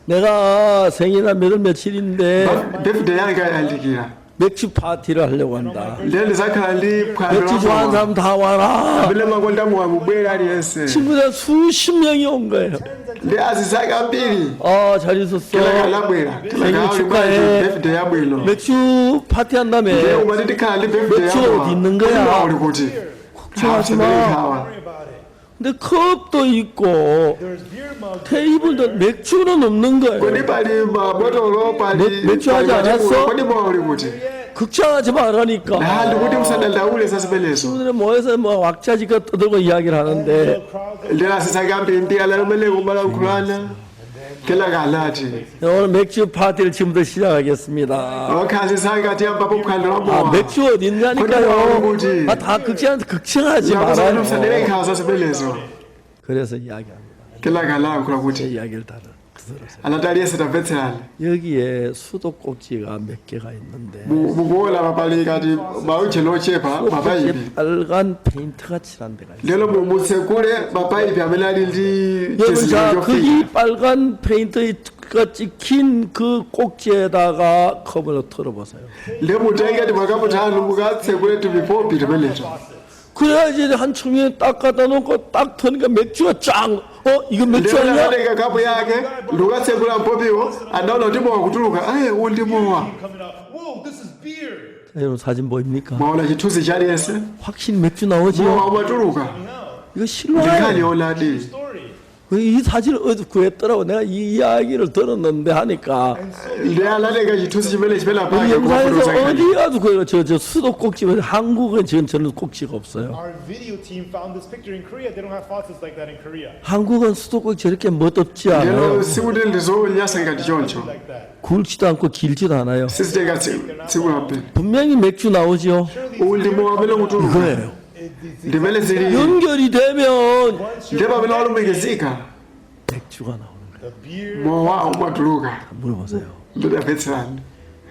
내가 생일날 몇월 며칠인데 Birthday yake ayandikira. 맥주 파티를 하려고 한다. Ndiye ndizakhala ndi phwando 맥주 la 좋아하는 mowa. 사람 다 와라. Amene makonda mowa mubwera aliyense. 친구들 수십 명이 온 거예요. Ndi anzake ambiri. 아, 잘 있었어. Kenaka anabwera. 생일 Kenaka ali 축하해. birthday yabwino. 맥주 파티 한다며. Ndiye umati tikhala ndi birthday 맥주 yamowa. 어디 있는 거야? Kodi mowa uli kuti? 걱정하지 마. nkhawa. worry about it. 근데 컵도 있고 There's beer mugs. 테이블도 맥주는 없는 Kodi 거예요. pali mabotolo pali 맥주 하지 pali matebulo. 않았어? Kodi mowa uli kuti? 걱정하지 말라니까. Ah, ndikuti musadandaule za zimenezo. 친구들이 모여서 뭐 왁자지껄 떠들고 이야기를 하는데 The crowds of Ndiye anzake ambiri ndi analomele kumalankhulana. Kenaka anati 오늘 맥주 파티를 지금부터 시작하겠습니다. okha anzake tiyambapo phwando la 아, mowa. 맥주 어디 있냐니까요. 아, 다 걱정하지 Yakuti 말아요. musadere nkhawa za zimenezo. 그래서 이야기합니다. Kenaka anayankhula 제 kuti 이야기를 다 들으세요. anati aliyense tamvetserani. 여기에 수도꼭지가 몇 개가 있는데 Mukuona papali kati maucheni ochepa 수도꼭지에 mapaipi. 빨간 페인트가 칠한 데가 있어요. Lero mutsekule mapaipi amene ali ndi 여러분 chizindikiro 자, chofika. 거기 빨간 페인트가 찍힌 그 꼭지에다가 컵을 털어보세요. Ndiye mutenge timakapu tanu mukatsekule timipopi timeneto. 그래야지 한 청년이 딱 갖다 놓고 딱 트니까 맥주가 짱! 어? 이거 맥주 Ndiye 아니야? anatenga kapu yake ndikukatsekula mpopiwo adaona kuti mowa kutuluka aye uwu ndi mowa. Coming out. Whoa, this is beer. 자, 여러분 사진 보입니까? Mwaona chithunzi chaliyense 확실히 맥주 mowa 나오지요? umatuluka. 이거 Ndinkhani 실화예요. yoonadi. Story. 이 사진을 어디서 구했더라고. 내가 이 이야기를 들었는데 하니까 Ndiye anatenga chithunzi chimene chimene 우리 apake 영상에서 kumafotokoza 어디 가서 구해요? 저 수도 꼭지면 한국은 지금 저는 꼭지가 없어요. Our video team found this picture in Korea. They don't have faucets like that in Korea. 한국은 수도꼭지 저렇게 멋없지 lero 않아요. sikuti ndizonyasa ngati choncho. Like that. 굵지도 않고 길지도 않아요. Sizitenga tsiku lape. 분명히 맥주 나오지요. Uwu ndi mowa amene ukutuluka. 이거예요. Ndimene zili 연결이 되면 ndiye pamene walumikizika 맥주가 나오는 거예요. The beer. mowa umatuluka. 물어보세요. Ndidamvetserani.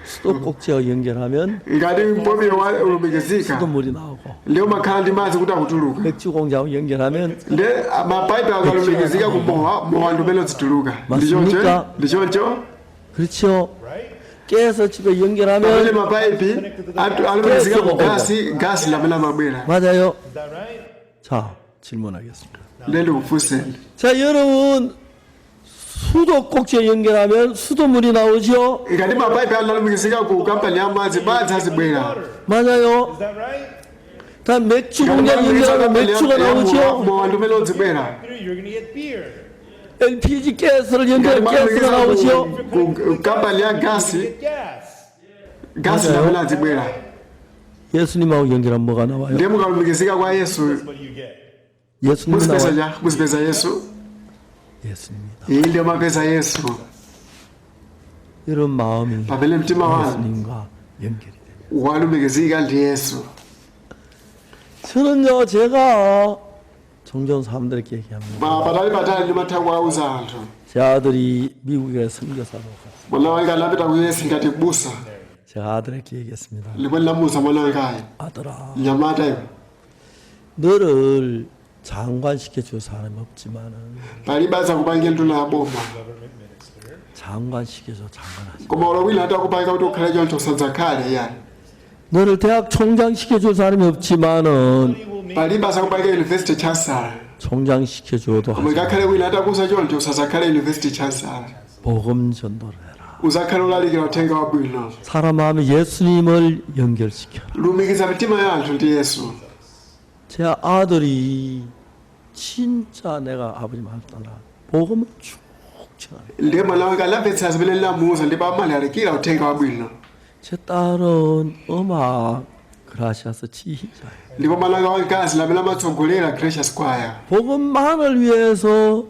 수도꼭지와 연결하면 Ngati mpopiwo walumikizika 수도물이 나오고 ndiye umakhala ndi madzi kuti akutuluka. 맥주 공장하고 연결하면 Ndiye mapaipi akalumikizika kumowa mowa ndi umene uzituluka. Ndi choncho? 맞습니까? Ndi choncho? 그렇죠. Right? 깨서 집에 Pamene 연결하면 mapaipi alumikizika ku gasi gasi lamene amabwera. 맞아요. Is that right? 자, 질문하겠습니다. Ndiye ndikufunseni. 자, 여러분 수도꼭지에 연결하면 수도물이 나오죠? Ngati mapaipi analumikizika ku kampani ya madzi madzi azibwera. 맞아요. Is that right? 다 맥주 공장 연결하면 맥주가 나오죠? mowa ndi umene uzibwera. You're gonna get beer. LPG 가스를 연결하면 가스가 나오죠? Ku kampani ya gasi Get gas. gasi lamene azibwera. 예수님하고 연결하면 뭐가 나와요? Ndiye mukalumikizika kwa Yesu What do you get? 예수님이 muzipeza 나와요. cha muzipeza Yesu. 예수님이다. Iyi ndiye mapeza Yesu. 이런 마음이 Pamene mtima wanu 예수님과 연결이 됩니다. walumikizika ndi Yesu. 저는요, 제가 종종 사람들에게 얘기합니다. Patali patali ndimatha kuwauza anthu. 제 아들이 미국에 선교사로 갔어요. Mwana wanga anapita ku Yesu ngati busa. 제가 아들에게 얘기했습니다. Ndipo ndinamuwuza mwana wangayo. 아들아, Mnyamata iwe. 너를 장관시켜 줄 사람이 없지만은 Palibe adzakupange nduna ya boma. 장관시켜줘 장관하지. Koma ulo wina atakupanga kuti ukhale choncho usadzakhale yani. 너를 대학 총장 시켜줄 사람이 없지만은 Palibe adzakupange university chancellor. 총장 시켜줘도 Koma 하지. ikakhale wina atakuuza choncho usadzakhale university chancellor. 복음 전도를 해라. Uzakhale ulalikira uthenga wabwino. 사람 마음에 예수님을 연결시켜라. Lumikiza mitima ya anthu ndi Yesu. 제 아들이 진짜 내가 아버지 말 따라 복음을 쭉 전합니다. Ndiye mwana wanga anamvetsa zimene ndinamuwuza ndipo amalalikira uthenga wabwino. 제 딸은 음악 그라시아스 지휘자예요. Ndipo mwana wanga wamkazi lamene amatsogolera Gracious Choir. 복음만을 위해서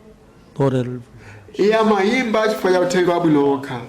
노래를 불러요. Iye amayimba chifukwa cha uthenga wabwino wokha.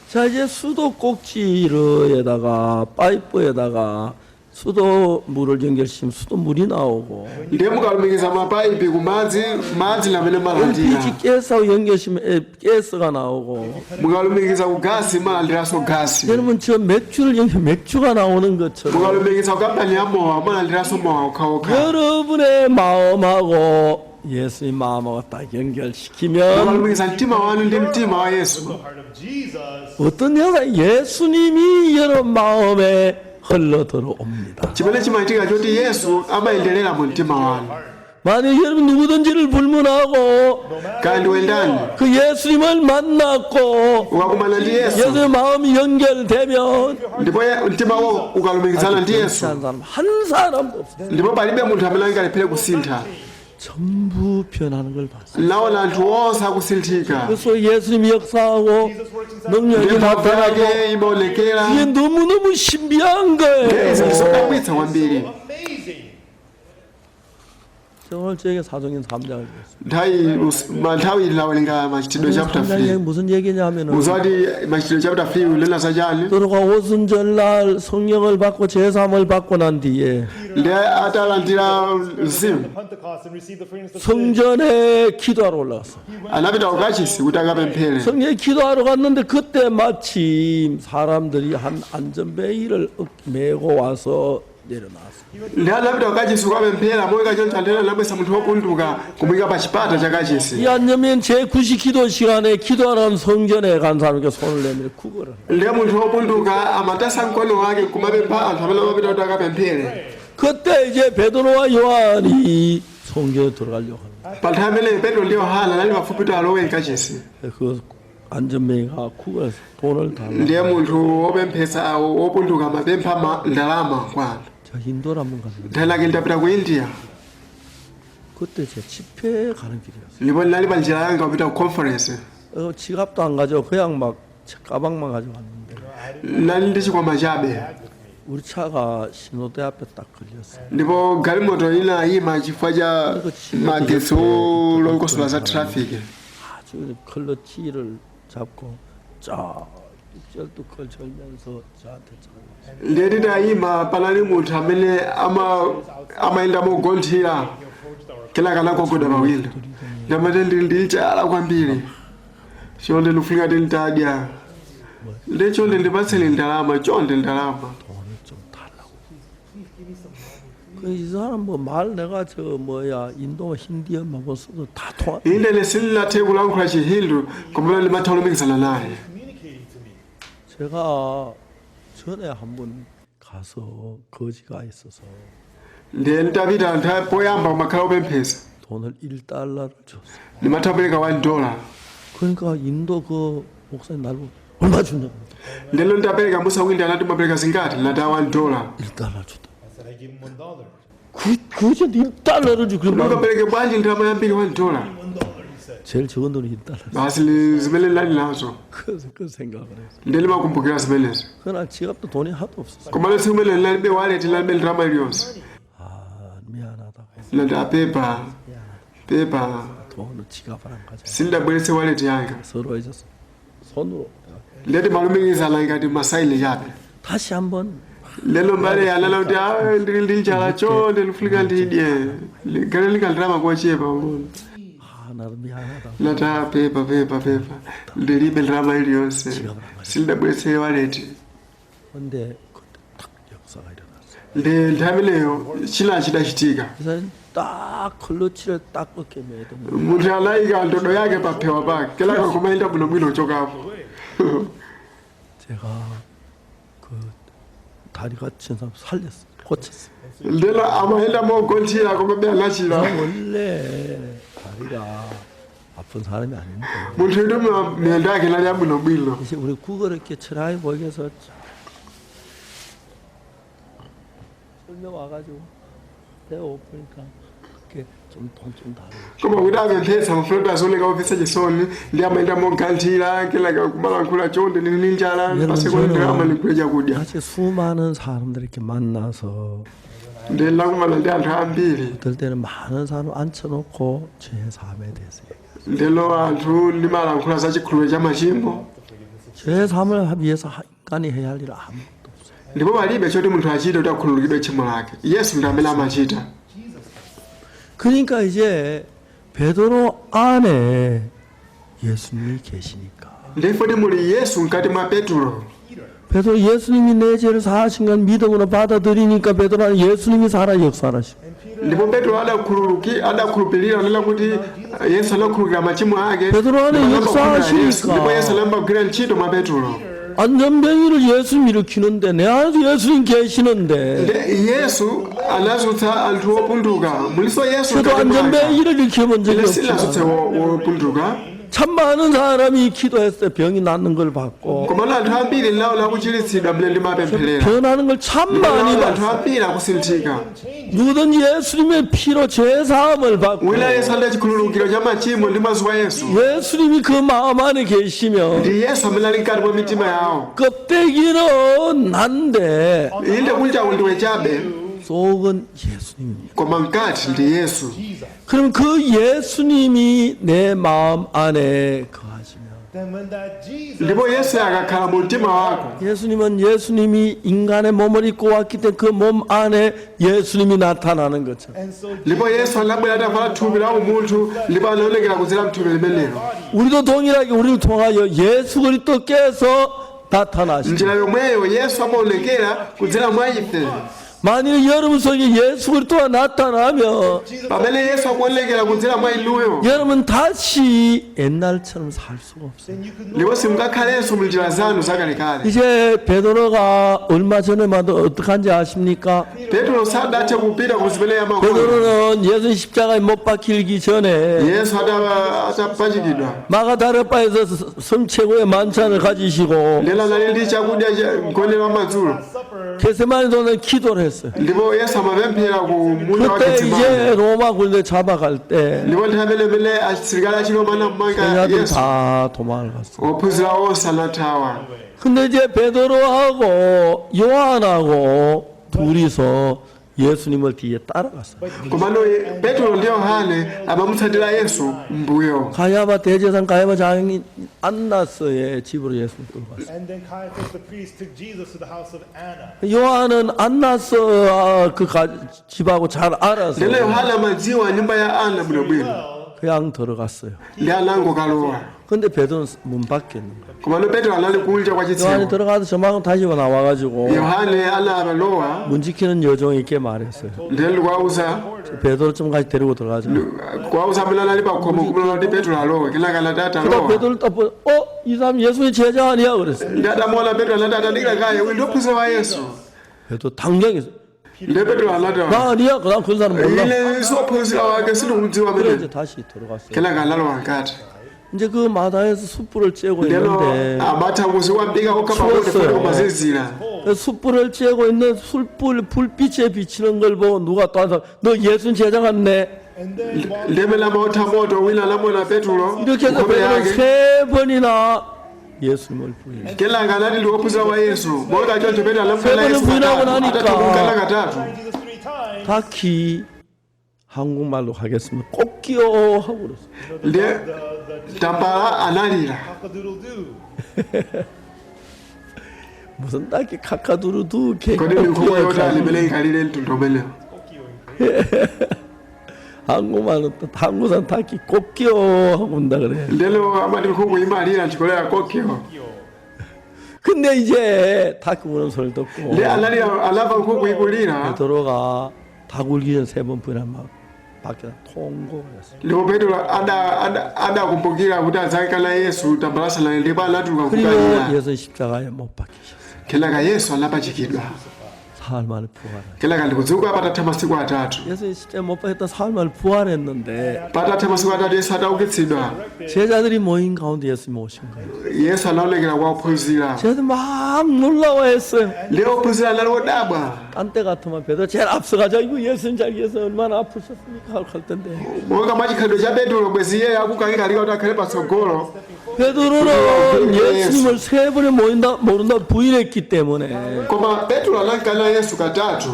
자 이제 수도 꼭지에다가 파이프에다가 수도물을 연결시키면 수도물이 나오고 Ndiye mukalumikiza mapaipi ku madzi madzi lamene malandira. LPG 가스하고 연결시키면 가스가 나오고 Mukalumikiza ku gasi malandiranso gasi. 여러분 저 맥주를 연결 맥주가 나오는 것처럼 Mukalumikiza ku kampani ya mowa malandiranso mowa okhaokha. 여러분의 마음하고 예수님 마음하고 딱 연결시키면 Mukalumikiza mtima wanu ndi mtima wa Yesu. The heart of Jesus. 어떤 여사 예수님이 여러분 마음에 흘러 들어옵니다. Chimene chimachitika choti Yesu amayenderera mu mtima wanu. 만약 여러분 누구든지를 불문하고 Kaya ndiwe ndani 그 예수님을 만났고 ukakumana ndi Yesu 예수의 마음이 연결되면 ndipo mtima wako ukalumikizana ndi Yesu 한 사람 한 사람도 없어요. ndipo palibe munthu amene angalephere kusintha. 전부 변하는 걸 봤어요. Naona anthu onse akusinthika. 그래서 예수님이 역사하고 능력이 Ndipo mphamvu 나타나고 yake imaonekera. 이게 너무너무 신비한 Izi 거예요. ndizodabwitsa kwambiri. Amazing. 오늘 저에게 사도행전 3장을 읽었습니다. Nthawi nthawi lawerenga Machitidwe chapter 3장이 3. 무슨 얘기냐 하면은 Muzati Machitidwe chapter 3 unena zachani? 베드로가 오순절날 성령을 받고 죄사함을 받고 난 뒤에 Ndi atalandira mzimu The Pentecost and received the forgiveness of sins. 성전에 기도하러 올라갔어. anapita kukachisi kuti akapemphere. 성전에 기도하러 갔는데 그때 마침 사람들이 한 안전베이를 메고 와서 내려놨어. Ndi anapita kukachisi kukapemphera moyika choncho anthu ena anabwesa munthu wopunduka kumuyika pa chipata cha kachisi. 이 안전베이는 제9시 기도 시간에 기도하는 성전에 간 사람에게 손을 내밀어 구걸을. Ndiye munthu wopunduka amatasa mkono wake kumapempha anthu amene amapita kuti akapemphere. 그때 이제 베드로와 요한이 성전에 들어가려고 하는 거예요. Pa nthawi imeneyo Petro ndi Yohana anali pafupi kuti alowe mkachisi. 그 안전뱅이가 구걸해서 돈을 달라. Ndiye munthu wopemphesa wopunduka amapempha ndalama kwa anthu. 저 인도를 한번 갔는데 Nthawi lake nditapita ku India 그때 제 집회에 가는 길이었어요. ndipo ndinali pa njira yanga kupita ku conference. 지갑도 안 가지고 그냥 막 가방만 가져갔는데 Ndinali ndi chikwama chabe 우리 차가 신호대 앞에 딱 걸렸어요. ndipo galimoto ina ima chifukwa cha magetsi olongosola za traffic. 아주 클러치를 잡고 쫙 절뚝 걸면서 저한테 쫙 Ndiye titayima panali munthu amene amayenda mogonthera kenaka anagogoda pawilo. Ndamati ndili ndi njala kwambiri, chonde ndikufunika ti nditadya, ndi chonde ndipatseni ndalama, chonde ndalama. 돈을 좀 달라고. 그 이 사람 뭐 말 내가 저 뭐야 인도 힌디어만 뭐 써도 다 통하. Ine ine sindinathe kulankhula Chihindu koma ndimatha kulumikizana naye. Communicating to me. 제가 전에 한 번 가서 거지가 있어서 Ndiye nditapita nthawi poyamba kumakhala opemphesa 돈을 1달러를 줬어요. ndimatha kupereka $1. 그러니까 인도 그 목사님 날 보고 얼마 주냐고. Ndelo nditapereka musa windi anati mapereka zingati, ndinati $1. 1달러 줬다. I said, I gave him $1. 그, 그저 1달러를 주 그런 말. Ndingapereke bwanji ndalama yambiri $1? $1, he said. 제일 적은 돈이 1달러. Basi ndi zimene ndinali nazo. 그래서 그 생각을 했어. Ndiye ndimakumbukira zimenezo. 그날 지갑도 돈이 하도 없었어. Komano tsiku limene ndinalibe wallet, ndinalibe ndalama iliyonse. 아 미안하다고 했어. Ndinati apepa pepa, 돈을 지갑을 안 가져. sindabweretse wallet yanga. 서로 이제 손으로 Ndiyati malumikizana ngati masaini chabe. 다시 한번 Lelo mbale anana kuti "Ah, ndili ndi njala chonde ndikufunika ndidye gale likandalama kochepa pang'ono." 아 나도 미안하다. Ndinati "Ah, pepa pepa pepa, ndilibe ndalama iliyonse, sindabweretse wallet." 근데 그때 탁 역사가 일어났어. Ndi nthawi imeneyo china chidachitika. 이 사람이 딱 클러치를 딱 어깨 매더니 Munthu anayika ndodo yake paphewa pake kenaka kumayenda bwinobwino chokapo. 제가 그 다리가 친 사람 살렸어. 고쳤어. Ndelo amayenda mogonthera komabe anachira. 원래 다리가 아픈 사람이 아닌데 Munthu yuti miyendo yake inali yabwinobwino. 이제 우리 국어를 이렇게 철학에 보이게 해서 설명 와가지고 배고프니까 그렇게 좀 돈 좀 다르고 Koma kuti apemphesa mafuloti azioneka opesa chisoni ndi amayenda moganthira kenaka kumalankhula chonde ndili ndi njala paseko ndalama ndigule chakudya. 같이 수많은 사람들 이렇게 만나서 Ndi ndakumana ndi anthu ambiri. 어떨 때는 많은 사람 앉혀놓고 죄 사함에 대해서 얘기해요. Ndelo anthu ndimalankhula za chikhulupiriro cha machimo. 죄 사함을 위해서 인간이 해야 할 일은 아무것도 없어요. Ndipo palibe choti munthu achite kuti akhululukidwe tchimo lake. Yesu ndi amene amachita. 그러니까 이제 베드로 안에 예수님이 계시니까 Ndipo muli Yesu mkati mwa Petro. 베드로 예수님이 내 죄를 사하신 건 믿음으로 받아들이니까 베드로 안에 예수님이 살아 역사하시고 Ndipo Petro adakhulupirira nena kuti Yesu anakhululukira machimo ake. Petro ane Ndipo anayamba kugwira 역사하시니까. Yesu. Ndipo Yesu anayamba kugwira ntchito mwa Petro. 안전병이를 예수님 일으키는데 내 안에도 예수님 계시는데 Nde Yesu anazutsa anthu opunduka. Muliso Yesu 저도 mkati mwake. 안전병이를 일으켜본 적이 Ine sindinazutse 없지만 wopunduka. 참 많은 사람이 기도했을 때 병이 낫는 걸 봤고 Komano anthu ambiri ndinaona akuchiritsidwa mmene ndimapempherera. 변하는 걸 참 많이 Ndinaona anthu 봤어. ambiri akusinthika. 누구든지 예수님의 피로 죄사함을 받고 Wina Yesu ali chikhululukiro cha machimo ndi mwazi wa Yesu. 예수님이 그 마음 안에 계시면 Ndi Yesu amene ali mkati mwa mitima yawo. 껍데기는 난데 Inde kunja ndiwe chabe. 속은 예수님입니다. Koma mkati ndi Yesu. Jesus. 그럼 그 예수님이 내 마음 안에 거하시면 Then when that Jesus Ndipo Yesu akakhala mu mtima wako, 예수님은 예수님이 인간의 몸을 입고 왔기 때문에 그 몸 안에 예수님이 나타나는 거죠. and so ndipo Yesu anabwera atavala thupi la umunthu ndipo anaonekera kudzera mthupi limenelo. 우리도 동일하게 우리를 통하여 예수 그리스도께서 나타나십니다. Njira yomweyo Yesu amaonekera kudzera mwa ife. 만일 여러분 속에 예수 그리스도가 나타나면 Pamene Yesu akuonekera kudzera mwa inuyo, 여러분 다시 옛날처럼 살 수가 없어요. then you could ndipo simungakhalenso munjira zanu zakalekale. 이제 베드로가 얼마 전에만도 어떡한지 아십니까? Petro sadathe kupita ku zimene amakonda. 베드로는 예수 십자가에 못 박히기 전에 Yesu atapachikidwa, 마가다르바에서 성최고의 만찬을 가지시고 lero anali ndi chakudya cha mgonero wa madzulo, supper 게세마네 동산에 기도를 했어요. ndipo Yesu amapemphera ku munda wa 그때 Getsemani. 이제 로마 군대 잡아갈 때 Ndipo nthawi imene imene asilikali achiroma anamumanga 제자들 Yesu, 다 도망을 갔어요. ophunzira onse anathawa. 근데 이제 베드로하고 요한하고 둘이서 예수님을 뒤에 따라갔어요. Komano Petro ndi Yohane amamutsatira Yesu mbuyo. 가야바 대제사장 가야바 장인 안나스의 집으로 예수님 끌고 갔어요. and then Caiaphas the priest took Jesus to the house of Anna. 요한은 안나스 그 집하고 잘 알아서 Lero Yohane amadziwa nyumba ya Ana bwinobwino, Well, 그냥 들어갔어요. ndi anangokalowa. 근데 베드로는 문 밖에 있는 거예요. Komano Petro anali kunja kwa 요한이 chitseko. 들어가서 저만큼 다시 나와가지고 Yohane analowa 문 지키는 여종에게 말했어요. ndiyeni kuwauza 베드로 좀 같이 데리고 들어가자. kuwauza amene anali pakhomo kumene kuti Petro alowe. Kenaka anati 그다 atalowa, 베드로를 딱 보고 어? 이 사람 예수의 제자 아니야? 그랬어요. ndi atamuona Petro anati atadikira kaye, uyu ndi wophunzira wa Yesu. 베드로 당장 했어요. Ndi Petro anati, 나 아니야? 그다음 그 사람 몰라. ine siwophunzira wake, sindikumudziwa 그래 amene. 이제 다시 들어갔어요. Kenaka analowa mkati. 이제 그 마당에서 숯불을 쬐고 Ndeno 있는데 amatha kuziwa mpika okha pakuti 추웠어요. funa kumazizira. 그 숯불을 쬐고 있는 숯불 불빛에 비치는 걸 보고 누가 또 한 사람 너 예수 제자 같네. and then while Ndi amene amaotha moto wina anamuona Petro 이렇게 해서 nkhope 베드로는 yake. 세 번이나 예수님을 부인했어요. Kenaka anati ndi wophunzira wa Yesu. Monga choncho Petro anamukana 세번을 Yesu 부인하고 katatu. 나니까. Atatha kumukana katatu. Jesus three times, 딱히 한국말로 하겠습니다. 꼭 끼워 하고 그랬어요. Ndi the tambala analira. cock-a-doodle doo. 무슨 딱히 카카두루두 개. Kodi ndi nkhuku yotani imene inkalire mtundu umenewo? 한국말로 또 한국산 딱히 꼭 끼워 하고 온다 그래. Ndeno amati nkhuku imalira nchikolera kokyo. 근데 이제 닭 우는 소리를 듣고 Ndi analira anamva nkhuku ikulira. 베드로가 닭 울기 전 세 번 부인한 막 밖에 통곡을 했어요. Ndipo Petro adakumbukira kuti adzakana Yesu tambala asanalire ndipo anatuluka 그리고 kukalira. 예수는 십자가에 못 박히셨어요. Kenaka Yesu anapachikidwa. 사흘 만에 부활을. Kenaka ndikudzuka patatha masiku atatu. 예수님 십자가에 못 박혔다 사흘 만에 부활했는데 Patatha masiku atatu Yesu ataukitsidwa, 제자들이 모인 가운데 예수님이 오신 거예요. Yesu anaonekera kwa ophunzira. 제자들 막 놀라워했어요. Ndi ophunzira anali odabwa. 딴 때 같으면 베드로 제일 앞서가자. 이거 예수님 잘 위해서 얼마나 아프셨습니까? 하고 할 텐데. Monga mwachikhalidwe cha Petro bwezi iye akukayikalika kuti akhale patsogolo. 베드로는 예수님을 세 번에 모인다, 모른다 부인했기 때문에 Koma Petro anamkana Yesu katatu.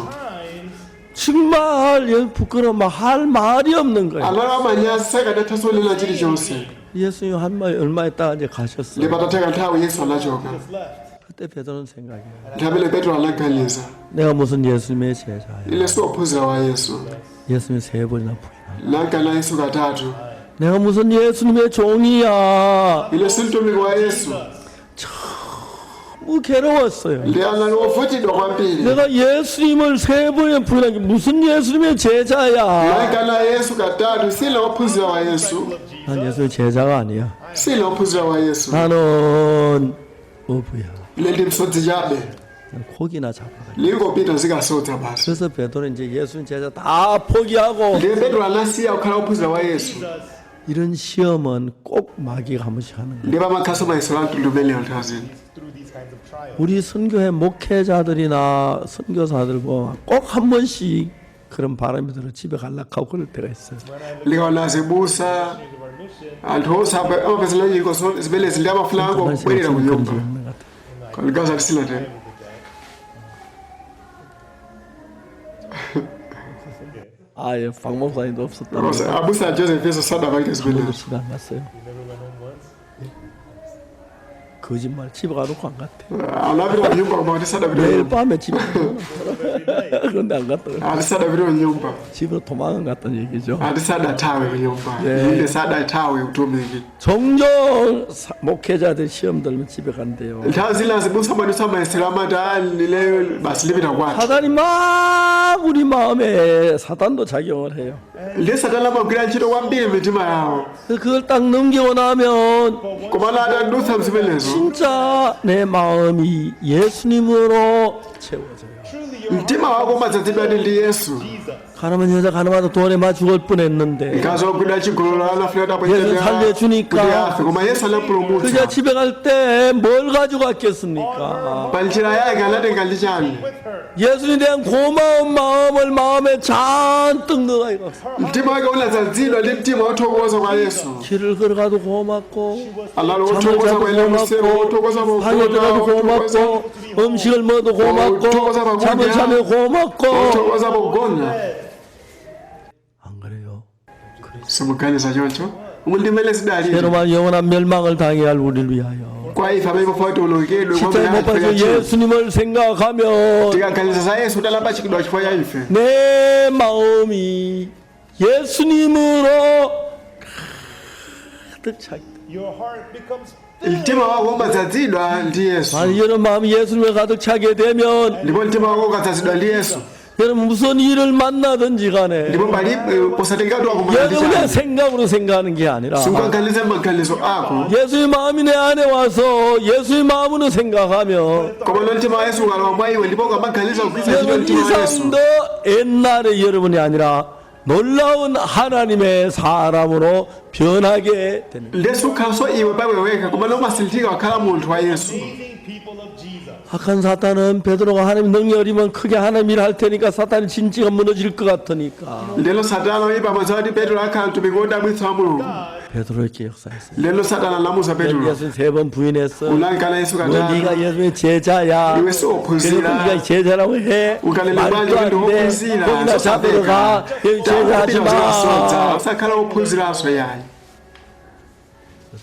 정말 예수 부끄러워 할 말이 없는 거예요. Anali amanyazi sakanathanso kunena chilichonse. 예수님 한 말 얼마 있다가 이제 Ndi 가셨어요. patatha kanthawi Yesu anachoka. Left. 그때 베드로는 생각해요. Nthawi imene Petro anaganiza, 내가 무슨 예수님의 제자야. ine si wophunzira wa Yesu. 예수님 세 번이나 부인하. Namkana Yesu katatu. 내가 무슨 예수님의 종이야. Ine si mtumiki wa Yesu. 너무 괴로웠어요. Ndi anali wovutidwa kwambiri. 내가 예수님을 세 번이나 부인한 게 무슨 예수님의 제자야. Namkana Yesu katatu, sine wophunzira wa Yesu. 난 예수의 제자가 아니야. Sine wophunzira wa Yesu. 나는 어부야. Ine ndi msodzi chabe. 난 고기나 잡아가. Ndingopita zikasodza basi. 그래서 베드로는 이제 예수님 제자 다 포기하고 Ndiye Petro anasiya kukhala wophunzira wa Yesu. 이런 시험은 꼭 마귀가 한 번씩 하는 거예요. Ndiye pamakhaso mayesero a mtundu umenewo nthawi zino. Through these kinds of trials. 우리 선교회 목회자들이나 선교사들 보면 꼭 한 번씩 그런 바람이 들어 집에 갈락하고 그럴 때가 있어요. Ndikaona azibusa, Of our mission, anthu onse amapezera nyengo zimenezi ndi amafuna 정말 angobwerera 제가 ku 지금 그런 nyumba. 적 없는 것 같아요. Ndikaza tisinatero. 아예 박 목사님도 없었다. Abusa Joseph yeso sadapange 한 번도 zimenezo. 집에 안 갔어요. You never went home once? 거짓말 집에 가놓고 안 갔대. Anapita kunyumba koma kuti sadapita 매일 kunyumba. 밤에 집에 가잖아. Every night. 그런데 안 갔다. Ati sadapita kunyumba. 집으로 도망은 갔다는 얘기죠. Ati sadathawe kunyumba. 예. Inde sadathawe utumiki. 종종 목회자들 시험 들면 집에 간대요. Nthawi zina azibusa amadusa mayesero amati "Ah, ndileyo basi ndipita kwathu." 사단이 막 우리 마음에 사단도 작용을 해요. Ndiye satana amagwira ntchito kwambiri mitima yawo. 그걸 딱 넘기고 나면 Komano atadutsa mzimenezo 진짜 내 마음이 예수님으로 채워져요. Truly your mtima wako umadzazidwa ndi Yesu. Jesus. 가늠한 여자 가늠하다 돈에 맞 죽을 뻔했는데 Mkazi wogwidwa chigololo anafuna kuti Yesu 살려주니까. kuti afe koma Yesu anapulumutsa. 그저 집에 갈 때 뭘 가지고 갔겠습니까? Pa njira yake anatenga ndi chani? With her. 예수님에 대한 고마운 마음을 마음에 잔뜩 넣어 이거. Mtima wake unadzazidwa ndi mtima wothokoza kwa Yesu. 길을 걸어가도 고맙고 Alalo 잠을 wothokoza 자도 kwa ine msewu, wothokoza 고맙고 방에 pogona, 들어가도 wothokoza 고맙고 음식을 먹어도 고맙고 wothokoza pakudya, 잠을 자면 고맙고 wothokoza pogona. 안 그래요? Simuganiza choncho umu ndi mmene zidalili 새로만 영원한 멸망을 당해야 할 우리를 위하여 kwa ife amene pofa tiwonongedwe kwa 십자가에 못 박혀 예수님을 생각하면 tikaganiza za Yesu kuti anapachikidwa chifukwa cha ife 내 마음이 예수님으로 가득 차게 돼. Your heart becomes filled. mtima wako umadzazidwa ndi Yesu. 만약 여러분 마음이 예수님을 가득 차게 되면 Ndipo mtima wako ukadzazidwa ndi Yesu 여러분 무슨 일을 만나든지 간에 ndipo palibe posatengatu akumana ndi 여러분의 chani 생각으로 생각하는 게 아니라 sungaganize maganizo ako 예수의 마음이 내 안에 와서 예수의 마음으로 생각하면 komano mtima wa Yesu ukalowa mwa iwe ndipo ukamaganiza kugwiritsa ntchito 여러분 mtima wa Yesu 이상도 옛날의 여러분이 아니라 놀라운 하나님의 사람으로 변하게 됩니다. ndiye sukhalanso iwe pawe wekha komano umasinthika wakhala munthu wa Yesu. Amazing people of Jesus. 악한 사탄은 베드로가 하나님 능력을 입으면 크게 하나님 일을 할 테니까 사탄이 진지가 무너질 것 같으니까 Lero satana oyipa amadziwa kuti Petro akhala mtumiki wodabwitsa wa Mulungu. 베드로에게 역사했어요. Lero satana anamuuza Petro 예수님 세 번 부인했어. unamkana Yesu 너 katatu 네가 예수님의 제자야. 이왜 쏘 그리고 보시라. 네가 제자라고 해. ukanena 말도 bwanji 안 kuti 돼. wophunzira 거기다 잡으러 가. 여기 제자하지 마. usakhala wophunziranso yayi.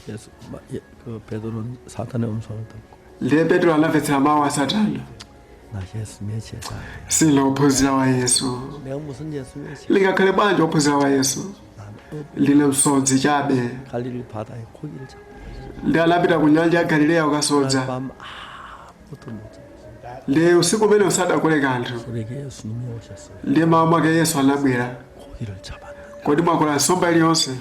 예수, 예, 그 베드로는 사탄의 음성을 듣고 Ndiye Petro anamvetsera mawu a satana 나 예수님의 제자야. sine wophunzira wa Yesu. 내가 무슨 예수님의 제자? Lingakhale bwanji wophunzira wa Yesu 나는 ndine msodzi chabe. 갈릴리 바다에 고기를 잡고 Ndi anapita ku nyanja ya Galileya kukasodza. 밤 아무것도 못 잡았어요. Ndiye usiku umene usadakole kanthu. 우리에게 예수님이 오셨어요. Ndiye mawu mwake Yesu anabwera 고기를 잡았는데 kodi mwakola nsomba iliyonse?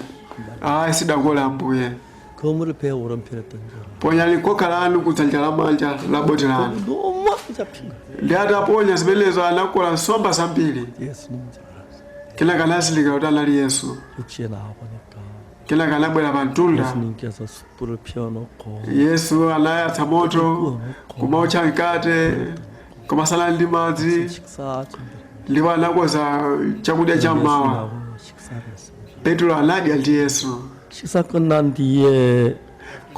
Ayi sidakola Ambuye. 그물을 배 오른편에 던져라. Ponyani khoka lanu kudzanja lamanja la boti lanu. 너무 많이 잡힌 거예요. Ndi ataponya zimenezo anakola nsomba zambiri. 예수님 줄 알았어요. Kenaka anazindikira kuti anali Yesu. 육지에 나와 보니까 Kenaka anabwera pa mtunda. 예수님께서 숯불을 피워놓고 Yesu anayatsa moto kumaotcha mkate kumasala ndi madzi 식사 준비를 ndipo anakonza chakudya cha mmawa. 예수님하고 식사를 했습니다. Petro anadya ndi Yesu. 식사 끝난 뒤에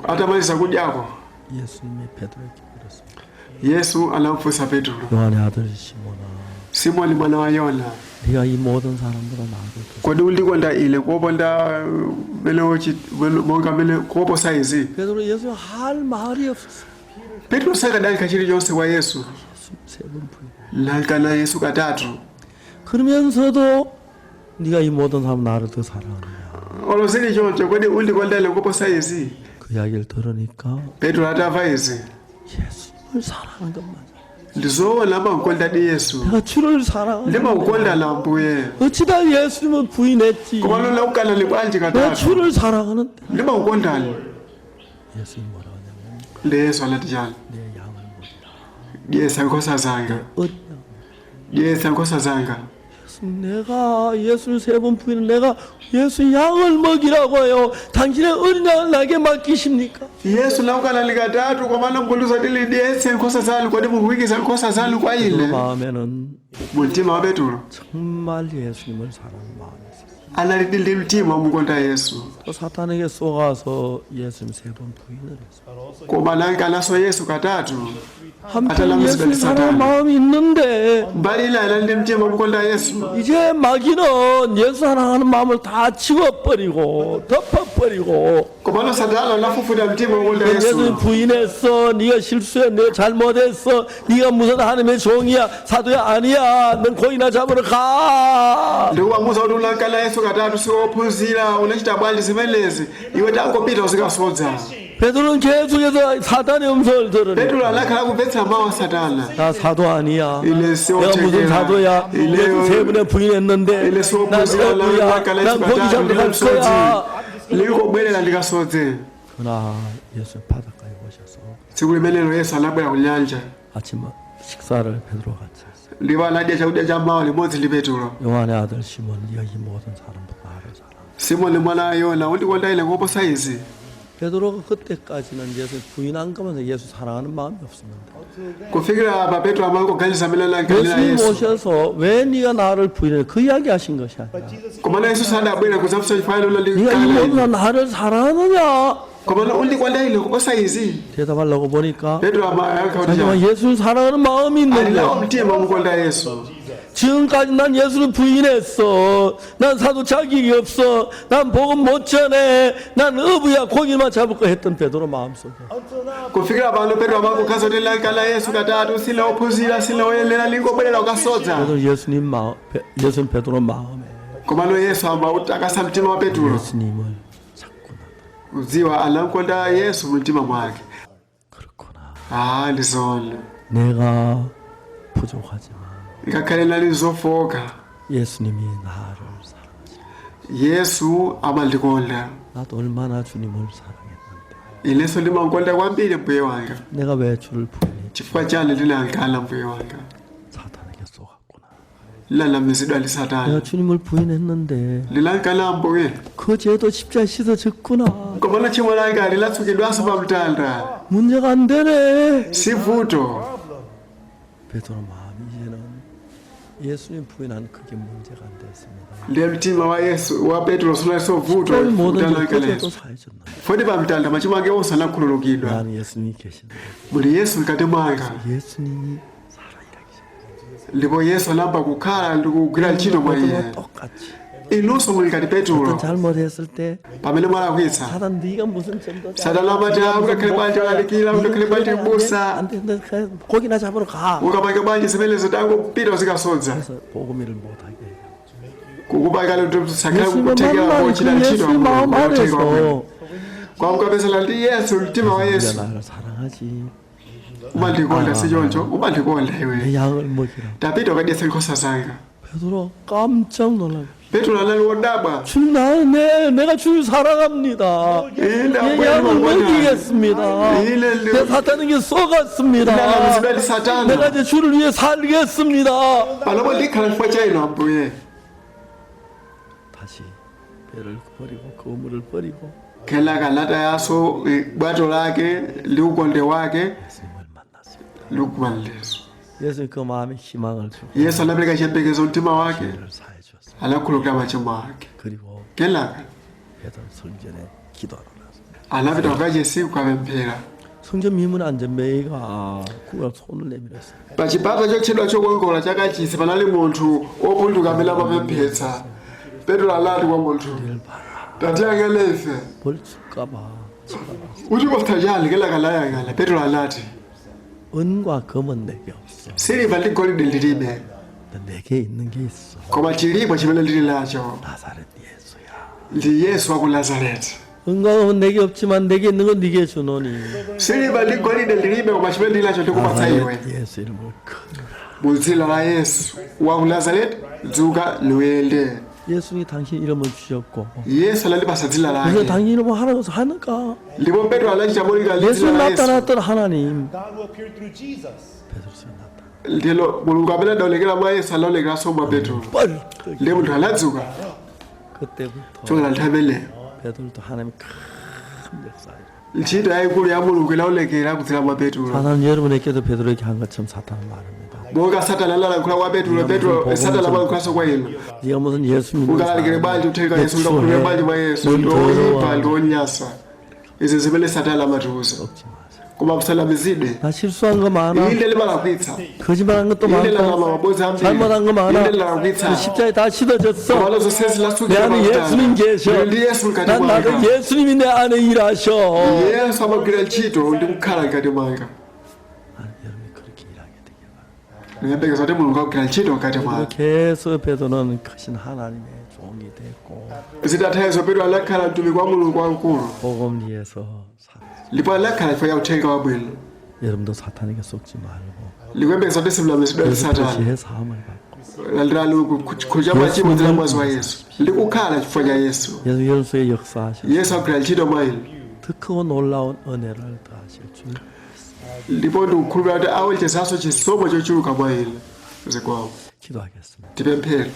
Atamaliza kudyako 예수님이 베드로에게 물었습니다. Yesu anamfunsa Petro, 요한의 아들 시몬아, Simoni mwana wa Yona, 네가 이 모든 사람보다 나를 더 kodi undikonda ine kuposa mene monga mene kuposa izi? 베드로 예수 할 말이 없었어. Petro sakadayankha chilichonse kwa Yesu. 예수 세번 부인. Nankana Yesu katatu. 그러면서도 네가 이 모든 사람 나를 더 사랑하느냐. Olo zili choncho kodi undikonda ine kuposa izi? 그 이야기를 들으니까 Petro atamva izi 예수님을 사랑하는 것 맞아. ndizoona amankondadi Yesu, 내가 주를 사랑하는 ndimakukonda na Ambuye 어찌다 예수님은 부인했지. koma lolaukanani bwanji 내가 katatu 주를 사랑하는데 ndimakukondani. 예수님 뭐라고 하냐면 Ndi Yesu anati chani? 내 양을 먹이라. Dyetsa nkhosa zanga, 어린 양. dyetsa nkhosa zanga. 예수님, 내가 예수를 세 번 부인은 내가 예수 양을 먹이라고 해요. 당신의 어린 양을 나에게 맡기십니까? Yesu laukanani katatu koma namkundiuza tili dyetse nkhosa zanu, kodi mukuikiza nkhosa zanu kwa 그 ine? 마음에는 Mumtima wa Petro 정말 예수님을 사랑하는 마음이 있었어요. Anali ndi mtima womukonda Yesu. 또 사탄에게 속아서 예수님 세 번 부인을 했어요. But also Koma anakananso Yesu katatu. 한편 아탈라무스 예수님 사랑하는 사탄. 마음이 있는데 Mbali ina anali ndi mtima womukonda Yesu. 이제 마귀는 예수 사랑하는 마음을 다 치워버리고 덮어버리고 Komano Satana anafufuta mtima wokonda 예수님 Yesu. 부인했어. 네가 실수해. 네가 잘못했어. 네가 무슨 하나님의 종이야. 사도야 아니야. 넌 고기나 잡으러 가. Ndikuwamuza kuti unakana Yesu katatu, siwophunzira, unachita bwanji zimenezi? Iwe tangopita uzikasodza. 베드로는 계속해서 사탄의 음성을 들으니 Petro anakhala kumvetsa mawu a Satana. 나 사도 아니야. 이래 내가 무슨 세워체계라. 사도야. 이래 예수 세 번에 부인했는데 Ine 난 siwophunzira, 어부야. unakana 난 Yesu 고기 katatu, 잡으러 ndine 갈 msodzi. 거야. Ndikubwerera ndikasodze. 그러나 예수 바닷가에 오셔서 Tsiku limenelo Yesu anabwera ku nyanja 아침 식사를 베드로와 같이 했어요. ndipo anadya chakudya cha mawa limodzi ndi Petro. 요한의 아들 시몬 네가 이 모든 사람보다 나를 사랑해. Simoni mwana wa Yona, undikonda ine koposa izi? 베드로가 그때까지는 예수 부인한 거면서 예수 사랑하는 마음이 없었는데 Kufikira apa Petro amangoganiza amene anankanira 예수님 Yesu. 오셔서 왜 네가 나를 부인해 그 이야기 하신 것이 아니라 Komano Yesu sadabwera kudzafunsa chifukwa 네가 이 unandikana 모든 ine. 사람 나를 사랑하느냐 Komano undikonda ine koposa izi? 대답하려고 보니까 Petro amayankha kuti 하지만 예수를 사랑하는 마음이 ali 있는데 nawo mtima womukonda Yesu. 지금까지 난 예수를 부인했어. 난 사도 자격이 없어. 난 복음 못 전해. 난 어부야. 고기만 잡을 거 했던 베드로 마음속에 until now, Kufikira pano Petro amangokhaza kuti ndinakana Yesu katatu, sine wophunzira, sine woyenera, ndingobwerera kukasodza. 베드로 예수님 마음, 예수님 베드로 마음에 Komano Yesu amautakasa mtima wa Petro. 예수님을 찾구나. Kudziwa anamkonda Yesu mumtima mwake. 그렇구나. Ah, ndizoona. 내가 부족하지만 Ngakhale nali zofoka, 예수님이 나를 사랑하시. Yesu amandikonda. 나도 얼마나 주님을 사랑했는데 Inenso ndimamukonda kwambiri mbuye wanga. 내가 왜 주를 부인해? Chifukwa chani ndinankana mbuye wanga? 사탄에게 속았구나. Ndinanamizidwa ndi 내가 Satana. 주님을 부인했는데 Ndinankana mbuye. 그 죄도 십자에 씻어졌구나. Komano tchimo langa linatsukidwanso pa mtanda. 문제가 안 되네. Si vuto. 베드로 마음이 이제는 예수님 부인한 그게 문제가 안 됐습니다. Ndiye mtima wa Yesu wa Petro sunalinso vuto 오늘 모든 kuti 그 anankana 죄도 Yesu. 사해졌나. Foti pa mtanda machimo ake onse anakhululukidwa. 나는 예수님이 계신데 Muli Yesu mkati mwanga. 예수님이 살아일하기 시작했어요. Ndipo Yesu anayamba kukhala ndi kugwira ntchito mwa iye. 베드로와 똑같이 Inunso muli ngati 어떤 Petro 잘못했을 때 pamene mwalakwitsa. 사단 네가 무슨 전도자 사단 아마지, ukakhale bwanji walalikira, ukakhale bwanji m'busa. 안돼 고기나 잡으러 가. Ukapanga bwanji zimenezo tangopita uzikasodza. 그래서 복음 일을 못하게 해요. Kukupanga lero sakhala 예수님을 kukuthekera 만난 kochita 그 ntchito 예수 마음 안에서 kwa mukapezana ndi Yesu mtima wa 네가 Yesu 나를 사랑하지 umandikonda, si choncho? Umandikonda iwe. 내 양을 먹이라. Tapita ukadyetsa nkhosa zanga. 베드로 깜짝 놀라. Petro anali wodabwa. 주님 내가 주를 사랑합니다. Ine 내 ambuye 양을 ndimakonda. 먹이겠습니다. Ine ndi- 내 사탄에게 속았습니다. Ndinanamizidwa ndi 내가 Satana. 이제 주를 위해 살겠습니다. Panopo ndikhala chifukwa cha inu ambuye. 다시 배를 버리고 그물을 버리고 Kenaka anatayanso bwato lake ndi ukonde wake 예수님을 만났습니다. ndi kukumana ndi Yesu. 예수님 그 마음에 희망을 주고 Yesu anapereka chiyembekezo mtima wake, 죄를 사해 주었습니다. anakhululukira machimo ake. 그리고 Kenaka 베드로 성전에 기도하러 나갔습니다. anapita kukachisi kukapemphera. 성전 미문 안전뱅이가 구가 손을 내밀었어요. Pa chipata chotchedwa Chokongola cha kachisi panali munthu wopunduka amene amapemphetsa. Petro anati kwa munthu, tatiyang'ane ife. 벌줄까봐 쳐다봤어요. Utipatsa chani? Kenaka anayang'ana. Petro anati, 은과 금은 내게 없어. siliva ndi golide ndilibe, 근데 내게 있는 게 있어. koma chilipo chimene ndili nacho 나사렛 예수야. ndi Yesu wa ku Nazareti. 은과 금은 내게 없지만 내게 있는 건 네게 주노니. Siliva ndi golide ndilibe, koma chimene ndili nacho ndikupatsa iwe. 나사렛 예수 이름으로 큰. Mu dzina la Yesu wa ku Nazareti, dzuka nuyende. 예수님이 당신 이름을 주셨고 Yesu anandipatsa dzina 그래서 lake. 당신 이름을 하라고 하니까 Ndipo Petro anachita molingana ndi 예수 dzina la Yesu. 나타났던 하나님 God who appeared through Jesus. 베드로가 나타나 Ndilo Mulungu amene adaonekera mwa Yesu anaonekeranso mwa Petro. 뻘떡 Ndiye munthu anadzuka 그때부터 chokera nthawi imeneyo. 베드로도 하나님 큰 역사예요. Ntchito yayikulu ya Mulungu inaonekera kudzera mwa Petro. 사탄은 여러분에게도 베드로에게 한 것처럼 사탄은 말합니다. Monga Satana analankhula kwa Petro, Petro Satana amalankhulaso kwa inu. 네가 무슨 예수 믿는 Ungalalikire bwanji uthenga Yesu? Ungakhulupirire bwanji mwa Yesu? 뭔 Ndi oyipa, 더러워. ndi onyasa. Izi zimene Satana amatiuza. 썩지 마세요. Koma musanamizidwe. 나 실수한 거 많아. Inde limalakwitsa. 거짓말한 것도 Inde lalama 많고 mabodza ambiri. 잘못한 거 많아. Inde lalakwitsa. 십자가에 다 씻어졌어. Komano zonse 내 zilasukira. 안에 예수님 계셔. Ndi Yesu mkati 난 mwanga. 나도 예수님이 내 안에 일하셔. Yesu amagwira ntchito ndi kukhala mkati mwanga. 여러분이 그렇게 일하게 되길 바랍니다. Ndikuyembekeza kuti Mulungu akugwira ntchito mkati mwanga. 그렇게 해서 베드로는 크신 하나님의 종이 됐고 Zitatha izo Petro anakhala mtumiki wa Mulungu wamkulu. 복음 위에서 살. Ndipo anakhala chifukwa cha uthenga wabwino. 여러분도 사탄에게 속지 말고 Ndikuyembekeza kuti simunamizidwe ndi 예수 Satana. 그리스도의 사함을 받고 Landirani kukhulupirira machimo dzina mwazi wa Yesu ndi kukhala chifukwa cha Yesu. 예수 여러분 속에 역사하셔 Yesu akugwira ntchito mwa inu. 더 크고 놀라운 은혜를 더하실 줄 Ndipo ndikukhulupirira kuti awonjezanso chisomo chochuluka mwa inu. Zikomo. 기도하겠습니다. Tipemphere.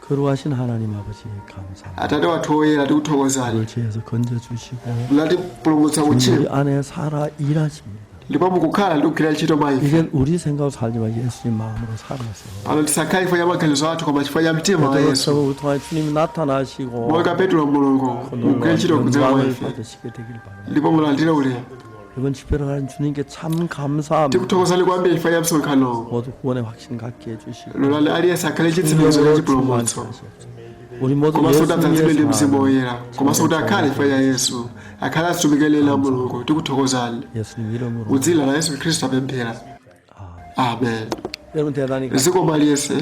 거룩하신 하나님 아버지 감사합니다. Atate wathu oyera, tikuthokozani. 우리를 죄에서 건져 주시고 Munatipulumutsa 우리 kuchimo. 안에 살아 일하십니다. Ndipo mukukhala ndi kugwira ntchito mwa ife. 이젠 우리 생각으로 살지만 예수님 마음으로 살아서 Pano tisakhale chifukwa cha maganizo athu koma chifukwa cha mtima wa Yesu. 베드로처럼 우리 통해 주님이 나타나시고 Monga Petro, Mulungu mugwire ntchito kudzera mwa 영광을 ife. 받으시게 되길 바랍니다. Ndipo mulandire ulemu. 이번 집회를 하는 주님께 참 감사합니다. Tikuthokozani kwambiri chifukwa cha msonkhanowu. 모두 구원의 확신 갖게 해주시고 Lolani aliyense akhale chitsimikizo cha chipulumutso. 우리 모두 Komanso kuti adzazidwe ndi 예수님의 Mzimu 사랑 Woyera, komanso kuti akhale chifukwa cha Yesu, akhale atumiki a Mulungu. Tikuthokozani. 예수님 이름으로 Mudzina la Yesu Khristu apemphera. Amen. 여러분 대단히 Zikomo aliyense.